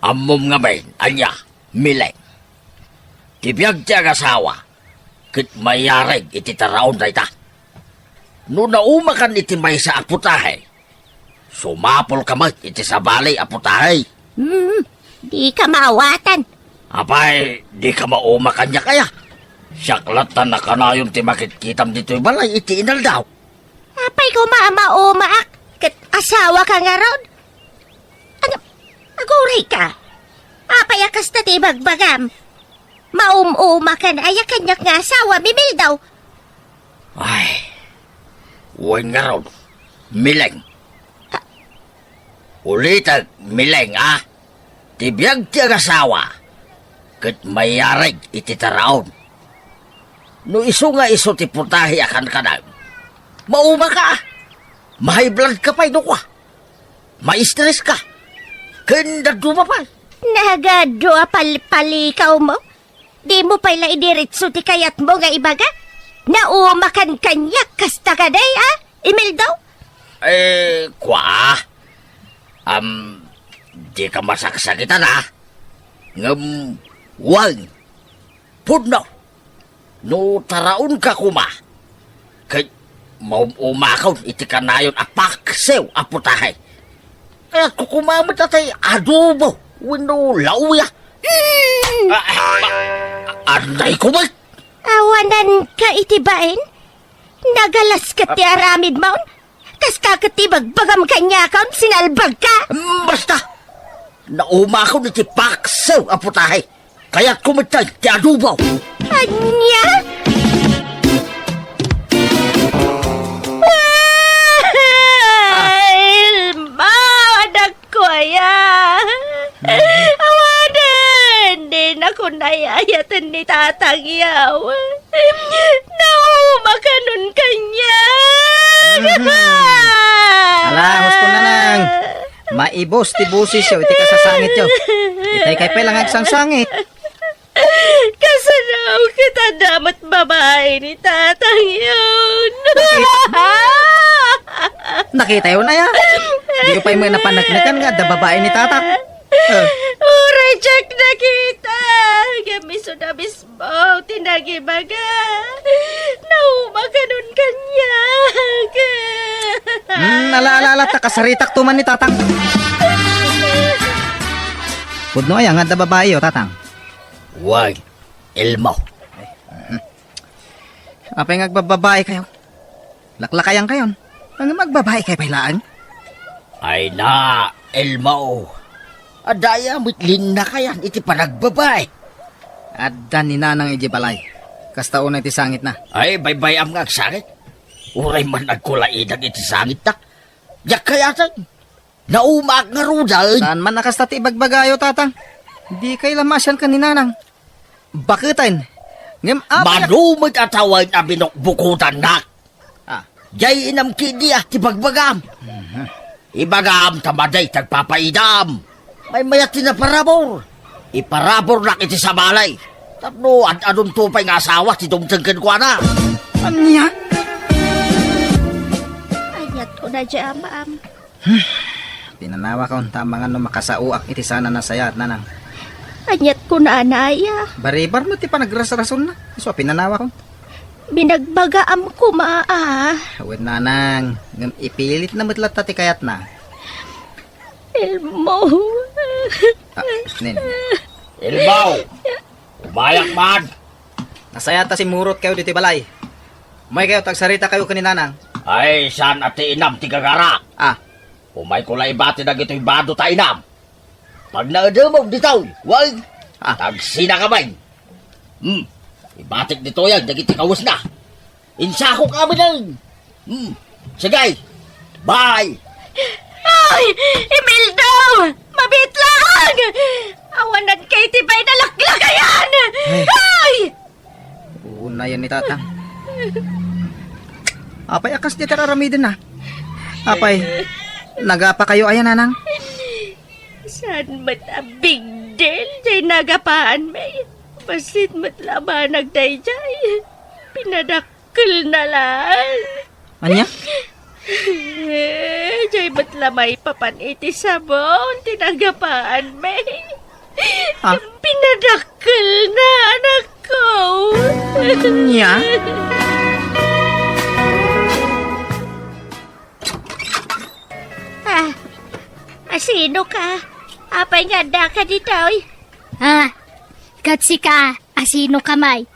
Ammom ngamin, ania, Mileng. Ti biag ti agasawa, ket mayareg iti taraon dayta. No naumakan iti maysa a putahe, sumapulka met iti sabali a putahe. Hmm, dika maawatan. Apay, dika mauma kaniak aya? Siak latta a kanayon ti makitkitam ditoy balay iti inaldaw. Apay koma a maumaak ket asawaka ngarud? Ano, agurayka? Apay a kasta ti ibagbagam? Maum-umakan aya kaniak nga asawam, Imelda? Ay, wen ngarud, Mileng. Ah. Ulitek, Mileng, a? Ti biag ti agasawa, ket mayareg iti taraon. No isu nga isu ti putahe a kankanam, maumaka, ma-high blood ka pay no kua, ma-stress ka, ken dadduma pay. Nagadu a palpalikawmo. Dimo pay la idiretso ti kayatmo nga ibaga? Naumakan kaniak kasta kadi, a, Imelda? Eh, kua? Am, dika masaksakitan, a? Ngem, wen, pudno. No taraonka koma, ket maum-umakon iti kanayon a paksiw a putahe. Kayatko koma met a tay adobo wenno lauya. Mm. Ah, ah, ah, anay ko met. Awananka iti bain? Nagalas ket ti aramidmon? Kasta ket ti ibagbagam kaniakon, sinalbagka? Mm, basta! Naumakon iti paksiw a putahe. Kayatko met ti adobo. Ania? Ah, Elma, anak ko aya. Awanen, dinakon ay-ayaten ni tatang yaw. Naumakanon kaniak. Mhm. Ala, husto, nanang. Maibus ti bosesyo iti kasasangityo. Itay kay pay la nga agsangsangit. Kasano ket adda met babai ni tatang yaw? Nakit-, nakitayon aya? Diyo pay met napaneknekan nga adda babai ni tata. Eh. Uray diak nakita. Ngem isu da mismo ti nagibaga. Naumakanon kaniak. Hmm, ala, ala, ala, ta kasaritakto man ni tatang. Pudno aya nga adda babaio, tatang? Wen, Elmo. Apay nga agbababaikayo? Laklakayankayon. Ngem agbabaikay pay laeng? Ay na, Elmo. Adda aya met linnakayan iti panagbabai? Adda ni nanang idiay balay. Kasta unay ti sangitna. Ay, baybay-am nga agsangit. Uray man agkulaidan iti sangitna. Diak kayaten. Naumaak ngaruden. Saan man a kasta ti ibagbagayo, tatang? Dikay la maasian ken ni nanang. Baketen. Ngem apay a... Mano met a tawen a binukbukotannak. Ah. Diay inam ketdi a ti bagbagam. Mhm. Ibagam ta madi ti agpapaidam. Maymayat ti naparabur. Iparaburnak iti sabali. Tapno ad-adunto pay nga asawa ti dumteng kenkuana. Ania? Ayat ko na di, Amam. Hmm. Pinanawakon ta amangan no makasaoak iti saan a nasayaat, nanang. Aniat kunana aya. Baribar met ti panagrasrasonna. Isu a pinanawakon. Binagbagaam koma a. Wen, nanang, ngem ipilitna met latta ti kayatna. Elmo. Ah, nen. Elmo! Umayak man! Nasayaat ta simmurotkayo ditoy balay. Umaykayo, ta agsaritakayo ken ni nanang. Ay, saan a ti inam ti gagarak? Ah. Umayko la ibati dagitoy bado ta inam. Pagnaedemon ditoy, way. Ah. Tagsinaka man. Hmm. Ibatik ditoy dagiti kawesna. Insakok amin. Hmm. Sige. Bye. Ay! Imelda! Mabitlang! Awanan kay ti pay nalaklakayan! Ay! Ay! Unayan ni Tatang. Apay, a kas diay ti ar-aramidna? Apay, nagapakayo aya, nanang? Saan met a big deal diay nagapaanmi? Bassit met la a banag daydiay. Pinadakkelna laeng. Ania? Diay met la maipapan iti sabon ti nagapaanmi. Ah? Pinadakkelna, anakko. Ania? Ah, asinoka? Apay nga addaka ditoy? Ah, ket sika, asinoka may?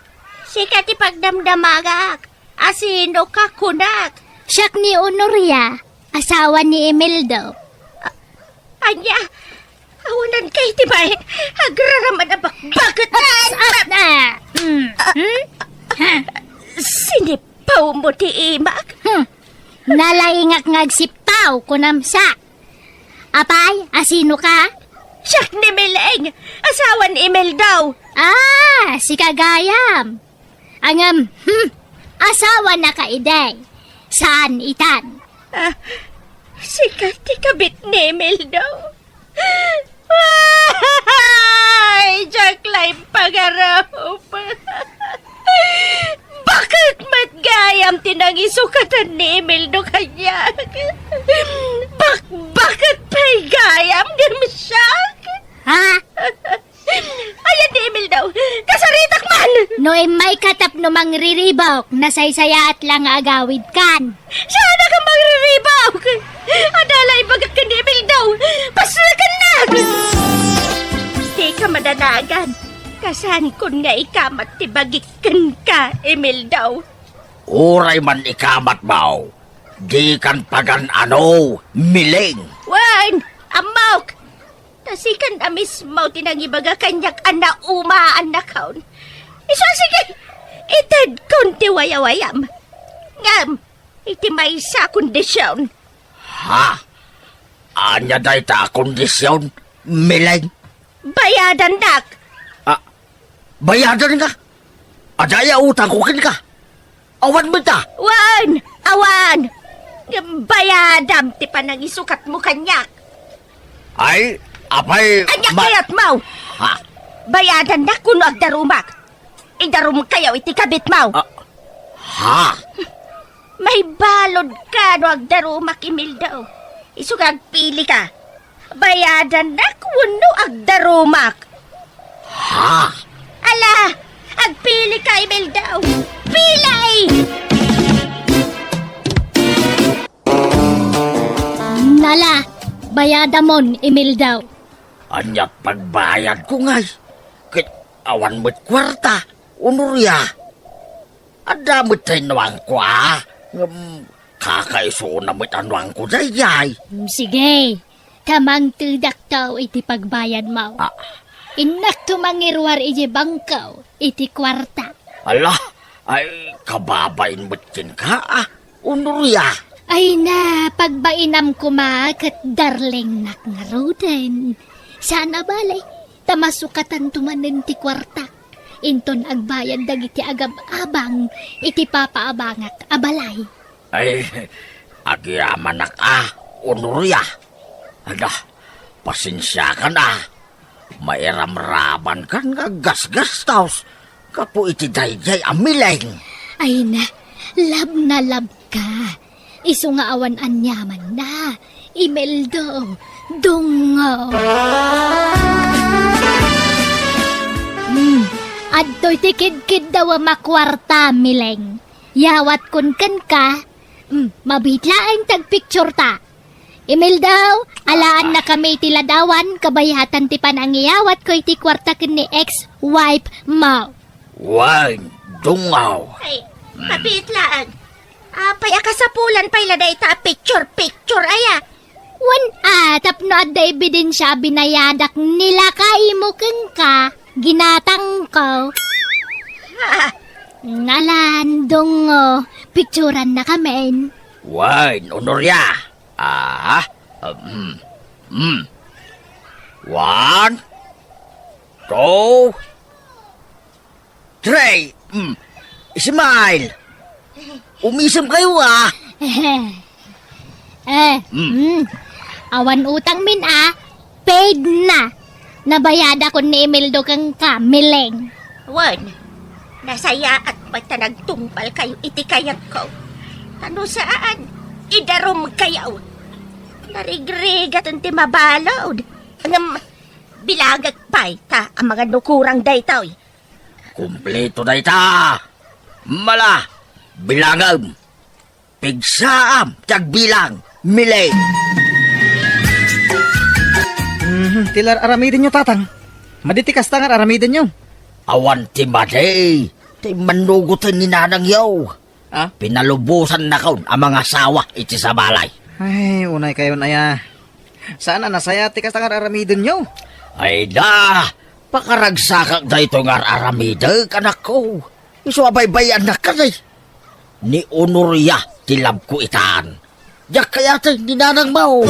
Sika ti pagdamdamagak. Asinoka kunak? Siak ni Honoria, asawa ni Imeldo. A-, ania? Awanan kay ti bay, agraraman a bakbaket. Ah, ah, ah, mm, hmm? Ha? Sinipawmo ti imak? Hmm. Nalaingak nga agsippaw, kunam sa. Apay, asinoka? Siak ni Mileng, asawa ni Imeldo. Ah, sika gayam. Ngem, hmm, asawanaka idi. Saan itan? Ah, sika ti kabit ni Imeldo. Ay, diak la impagarup. Baket met gayam ti nangisukatan ni Imeldo kaniak. Bakbaket pay gayam, ngem siak. Ha? Ayan ni Imeldo, kasaritak man! No immayka tapno mangriribok, nasaysayaat la nga agawidkan. Saan a ka mangriribok? Adda la ibagak ken ni Imeldo. Pasrekennak! Dika madanagan. Kasaankon nga ikamat ti bagik kenka, Imeldo. Uray man ikamatmo, dikan pagan-ano, Mileng. Wen, ammok! Ta sikan a mismo ti nangibaga kaniak a naumaannakon. Isu a sige, itedkon ti wayawayam. Ngem, iti maysa a kondision. Ha? Ania dayta a kondision, Mileng? Bayadannak. Ah, bayadanka? Adda aya utangko kenka? Awan met a? Wen, awan. Ngem bayadam ti panangisukatmo kaniak. Ay, apay, ania ma- kayatmo? Ha? Bayadannak wenno agdarumak? Idarumkayo iti kabitmo. Ah, ha? Maibaludka no agdarumak, Imeldo. Isu nga agpilika. Bayadannak wenno agdarumak? Ha? Ala, agpilika, Imeldo. Pili! Nala, bayadamon, Imeldo. Ania pagbayadko ngay? Ket awan met kuarta, Honoria. Adda met ti nuangko a. Ngem kakaisuna met a nuangko daydiay. Mm, sige. Ta mangtedakto iti pagbayadmo. Ah. Innakto mangiruar idiay bangko iti kuarta. Ala, ay, kababain met kenka, a, Honoria. Ay na, pagbainam koma ket darlingnak ngaruden. Saan a bale, ta masukatanto manen ti kuarta. Inton agbayad dagiti agab-abang iti papaabangak a balay. Ay, agyamanak a, Honoria. Ada, pasensiakan a. Mairamrabankan nga aggasgastos gapu iti daydiay a Mileng. Ay na, love na love ka. Isu nga awan aniamanna, Imeldo, dungo. Adtoy ti kidkiddaw a makuarta, Mileng. Yawatkon kenka, mm, mabiit laeng ti agpictureta. Imeldaw, alaannakami iti ladawan, kabayatan ti panangiyawatko iti kuarta ken ni ex-wife mo. Wen, dungaw. Ay, mabiit laeng. Apay a kasapulan pay la dayta a picture-picture aya? Wen a, tapno adda ebidensia a binayadak ni lakaymo kenka, ginatangko. Ah. Ngalan, dungo, picturannakamin. Wen, Honoria. Ah, um, um. One, two, Trey, mm, Ismael, umisemkayo a. Eh, Mm. mm, awan utangmin a, paid na. Nabayadakon ni Imeldo kenka, Mileng. Wen, nasayaat pay ta nagtungpalkayo iti kayatko. Ta no saan, idarumkayo. Narigrigaten ti mabalud. Ngem, bilagek pay ta amangan no kurang daytoy. Kumpleto dayta. Mala, bilangem. Pigsaam ti agbilang, Mileng. Mhm, ti la ar-aramidenyo, Tatang. Madi ti kasta nga ar-aramidenyo. Awan ti madi. Ti immannugoten ni nanangyo. Ah? Pinalubosannakon a mangasawa iti sabalay. Ay, unaykayon aya. Saan a nasayaat ti kasta nga ar-aramidenyo? Ay da, pakaragsakak daytoy nga ar-aramidek, anakko. Isu a baybay-annak kadi. Ni Honoria ti labko itan. Diak kayaten ni nanangmo.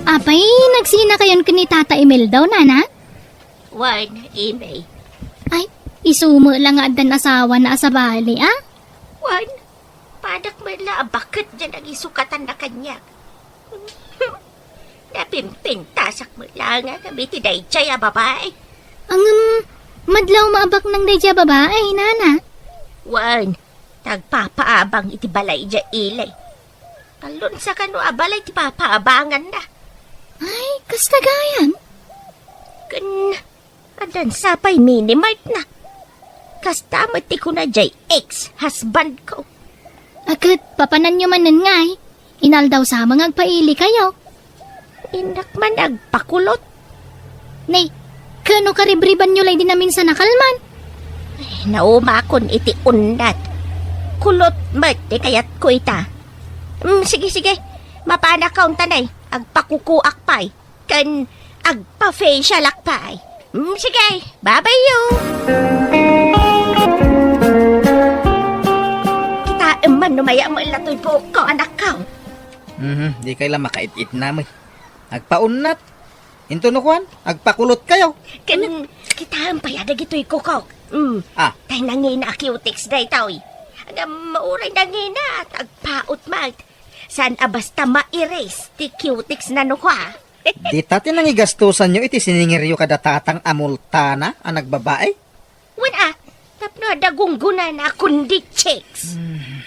Apay, nagsinakayon ken ni Tata Imeldaw, Nana? Wen, Imey. Ay, isu met la nga addan asawana a sabali, a? Wen, padak met la a baket diay nagisukatan na kaniak. Napimpintasak met la nga kami ti daydiay a babai. Ngem, madlaw maabaknang daydiay a babai, Nana. Wen, ta agpapaabang iti balay diay ili. Kallon sa kano a balay ti papaabanganna. Ay, kasta gayam? Ken, addan sa pay mini-mart na. Kasta met ti kuna diay ex-husbandko. A ket, papananyo manen ngay, inaldaw sa nga agpailikayo. Innak man agpakulot. Nay, kano karibribanyo lay di naminsan a kalman? Ay, naumakon iti unnat. Kulot met ti kayatko ita. Mm, sige, sige. Mapanakaon ta, nay. Agpakukuak pay. Ken agpa-facialak pay. Mm, sige, babayo. Kitaem man no mayamella toy buokko, anakko. Mhm, di kay la makaititna met. Agpaunnat. Into no kuan, agpakulotkayo. Ken kitaem pay a dagitoy kukok. Mm. Ah. Tay nangina a cutex daytoy. Ngem uray nangina, agpaut met. Saan a basta mairis ti cutex na no kua. Dita ti nangigastosanyo iti siningiryo kada tatang a multana a nagbabai? Wen a, tapno adda gunggonana a kundi chicks. Hmm.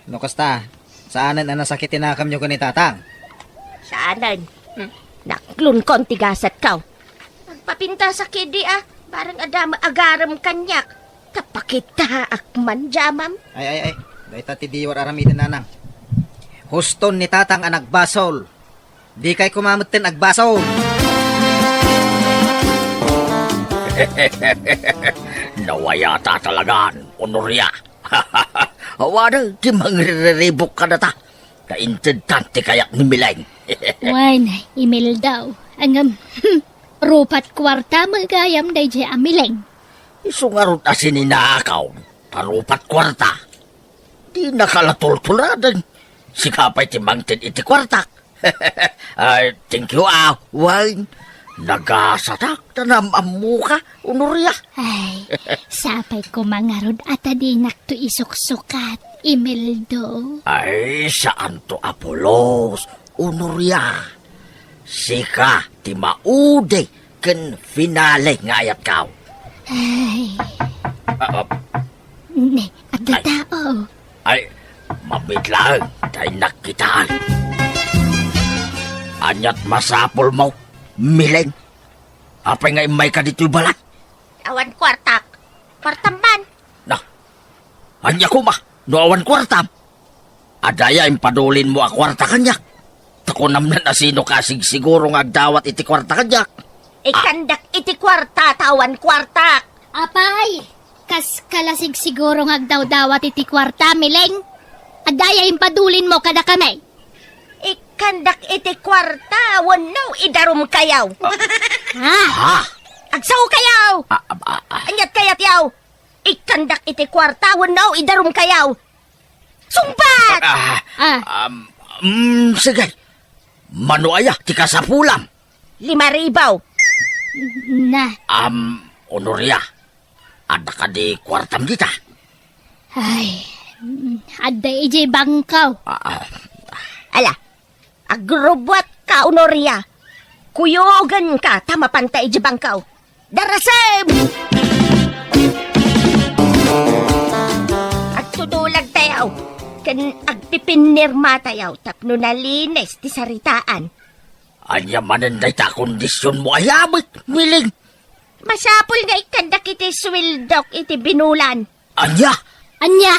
No kasta, saanen a nasakit ti nakamyo ken ni tatang? Saanen. Hmm. Naklonkon ti gasatko. Agpapintasak idi a, bareng adda met agarem kaniak. Ta pakitaak man, jamam. Ay, ay, ay. Dayta ti diwar aramiden, nanang. Huston ni tatang a nagbasol. Dikay koma metten agbasol. Nawayata talagan, Honoria. Awanen ti mangriribok kadata. Ta intedtan ti kayak ni Mileng. Wen, Imeldaw. Ngem, rupat kuarta met gayam daydiay a Mileng. Isu ngarud a sininakaw, ta rupat kuarta. Dinaka la tultuladen. Sika pay ti mangted iti kuartak. Ay, thank you, ah, Wayne. Nagasatak ta naam-ammoka, Honoria. Ay, sapay koma ngarud a ta dinakto isuksukat, Imeldo. Ay, saanto a pulos, Honoria. Sika ti maudi ken finale nga ayatko. Ay. Ah, ah. Ne, adda Ay. tao. Ay, mabiit laeng ta innak kitaan. Ania't masapulmo, Mileng? Apay nga immayka ditoy balay? Awan kuartak. Kuartam man. Na, ania koma, no awan kuartam? Adda aya impadulinmo a kuarta kaniak? Ta kunam no sinoka a sigsiguro nga agdawat iti kuarta kaniak. Ikkandak iti kuarta ta awan kuartak. Apay, kaska la sigsiguro nga agdawdawat iti kuarta, Miling? Adda aya impadulinmo kadakami? Ikkandak iti kuarta wenno idarumkayaw. Ha? Ha? Agsaokayaw! Ah, ah, ah, ah. Aniat kayatyaw? Ikkandak iti kuarta wenno idarumkayaw. Sungbat! Ah, Ah. um, mm, sige. Mano aya ti kasapulam? Lima ribu. Na. Um, Honoria, adda kadi kuartam dita? Ay, adda idiay bangko. Ah, ah. Ala, agrubbuatka, Honoria. Kuyogenka ta mapanta idiay bangko. Darasem! Agtutulagtayaw ken agpipinirmatayaw tapno nalinis ti saritaan. Ania manen dayta a kondisionmo a yabit, Miling? Masapul nga ikkandak iti sueldok iti binulan. Ania? Ania?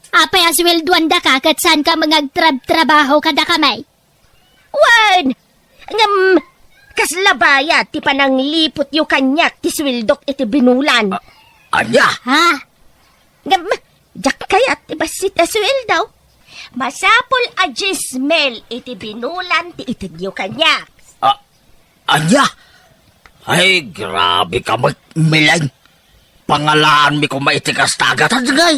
Apay a sueldoandaka ket saanka nga agtrabtrabaho kadakami? Wen, ngem, kasla bayad ti panangliputyo kaniak ti sueldok iti binulan. A-, ania? Ha? Ngem, diak kayat ti bassit a sueldo. Masapul a dies mil iti binulan ti itedyo kaniak. A-, ania? Ay, grabe ka met, Miling. Pangalaanmi koma iti kasta a gatad ngay.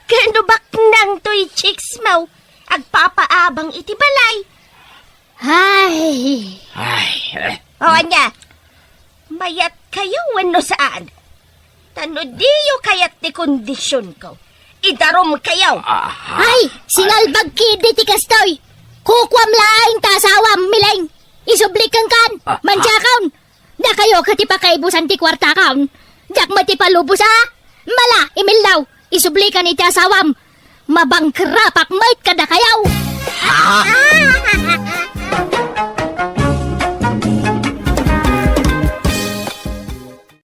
Ken no baknang toy chicks mo, agpapaabang iti balay. Ay. Ay, eh. O, ania? Mayat kayo wenno saan? Ta no diyo kayat ti kondisionko, idarum kayo. Ah, Ay, singalbag kidi ti kastoy. Kukuam laeng ta asawam, Miling. Isubli kenkan, Ah, ah. mandiakon. Dakayo ket ti pakaibusan ti kuartakon. Diak met ti palubosa. Mala, Imellaw, isublikan iti asawam. Mabangkrapak met kadakayo. Ah!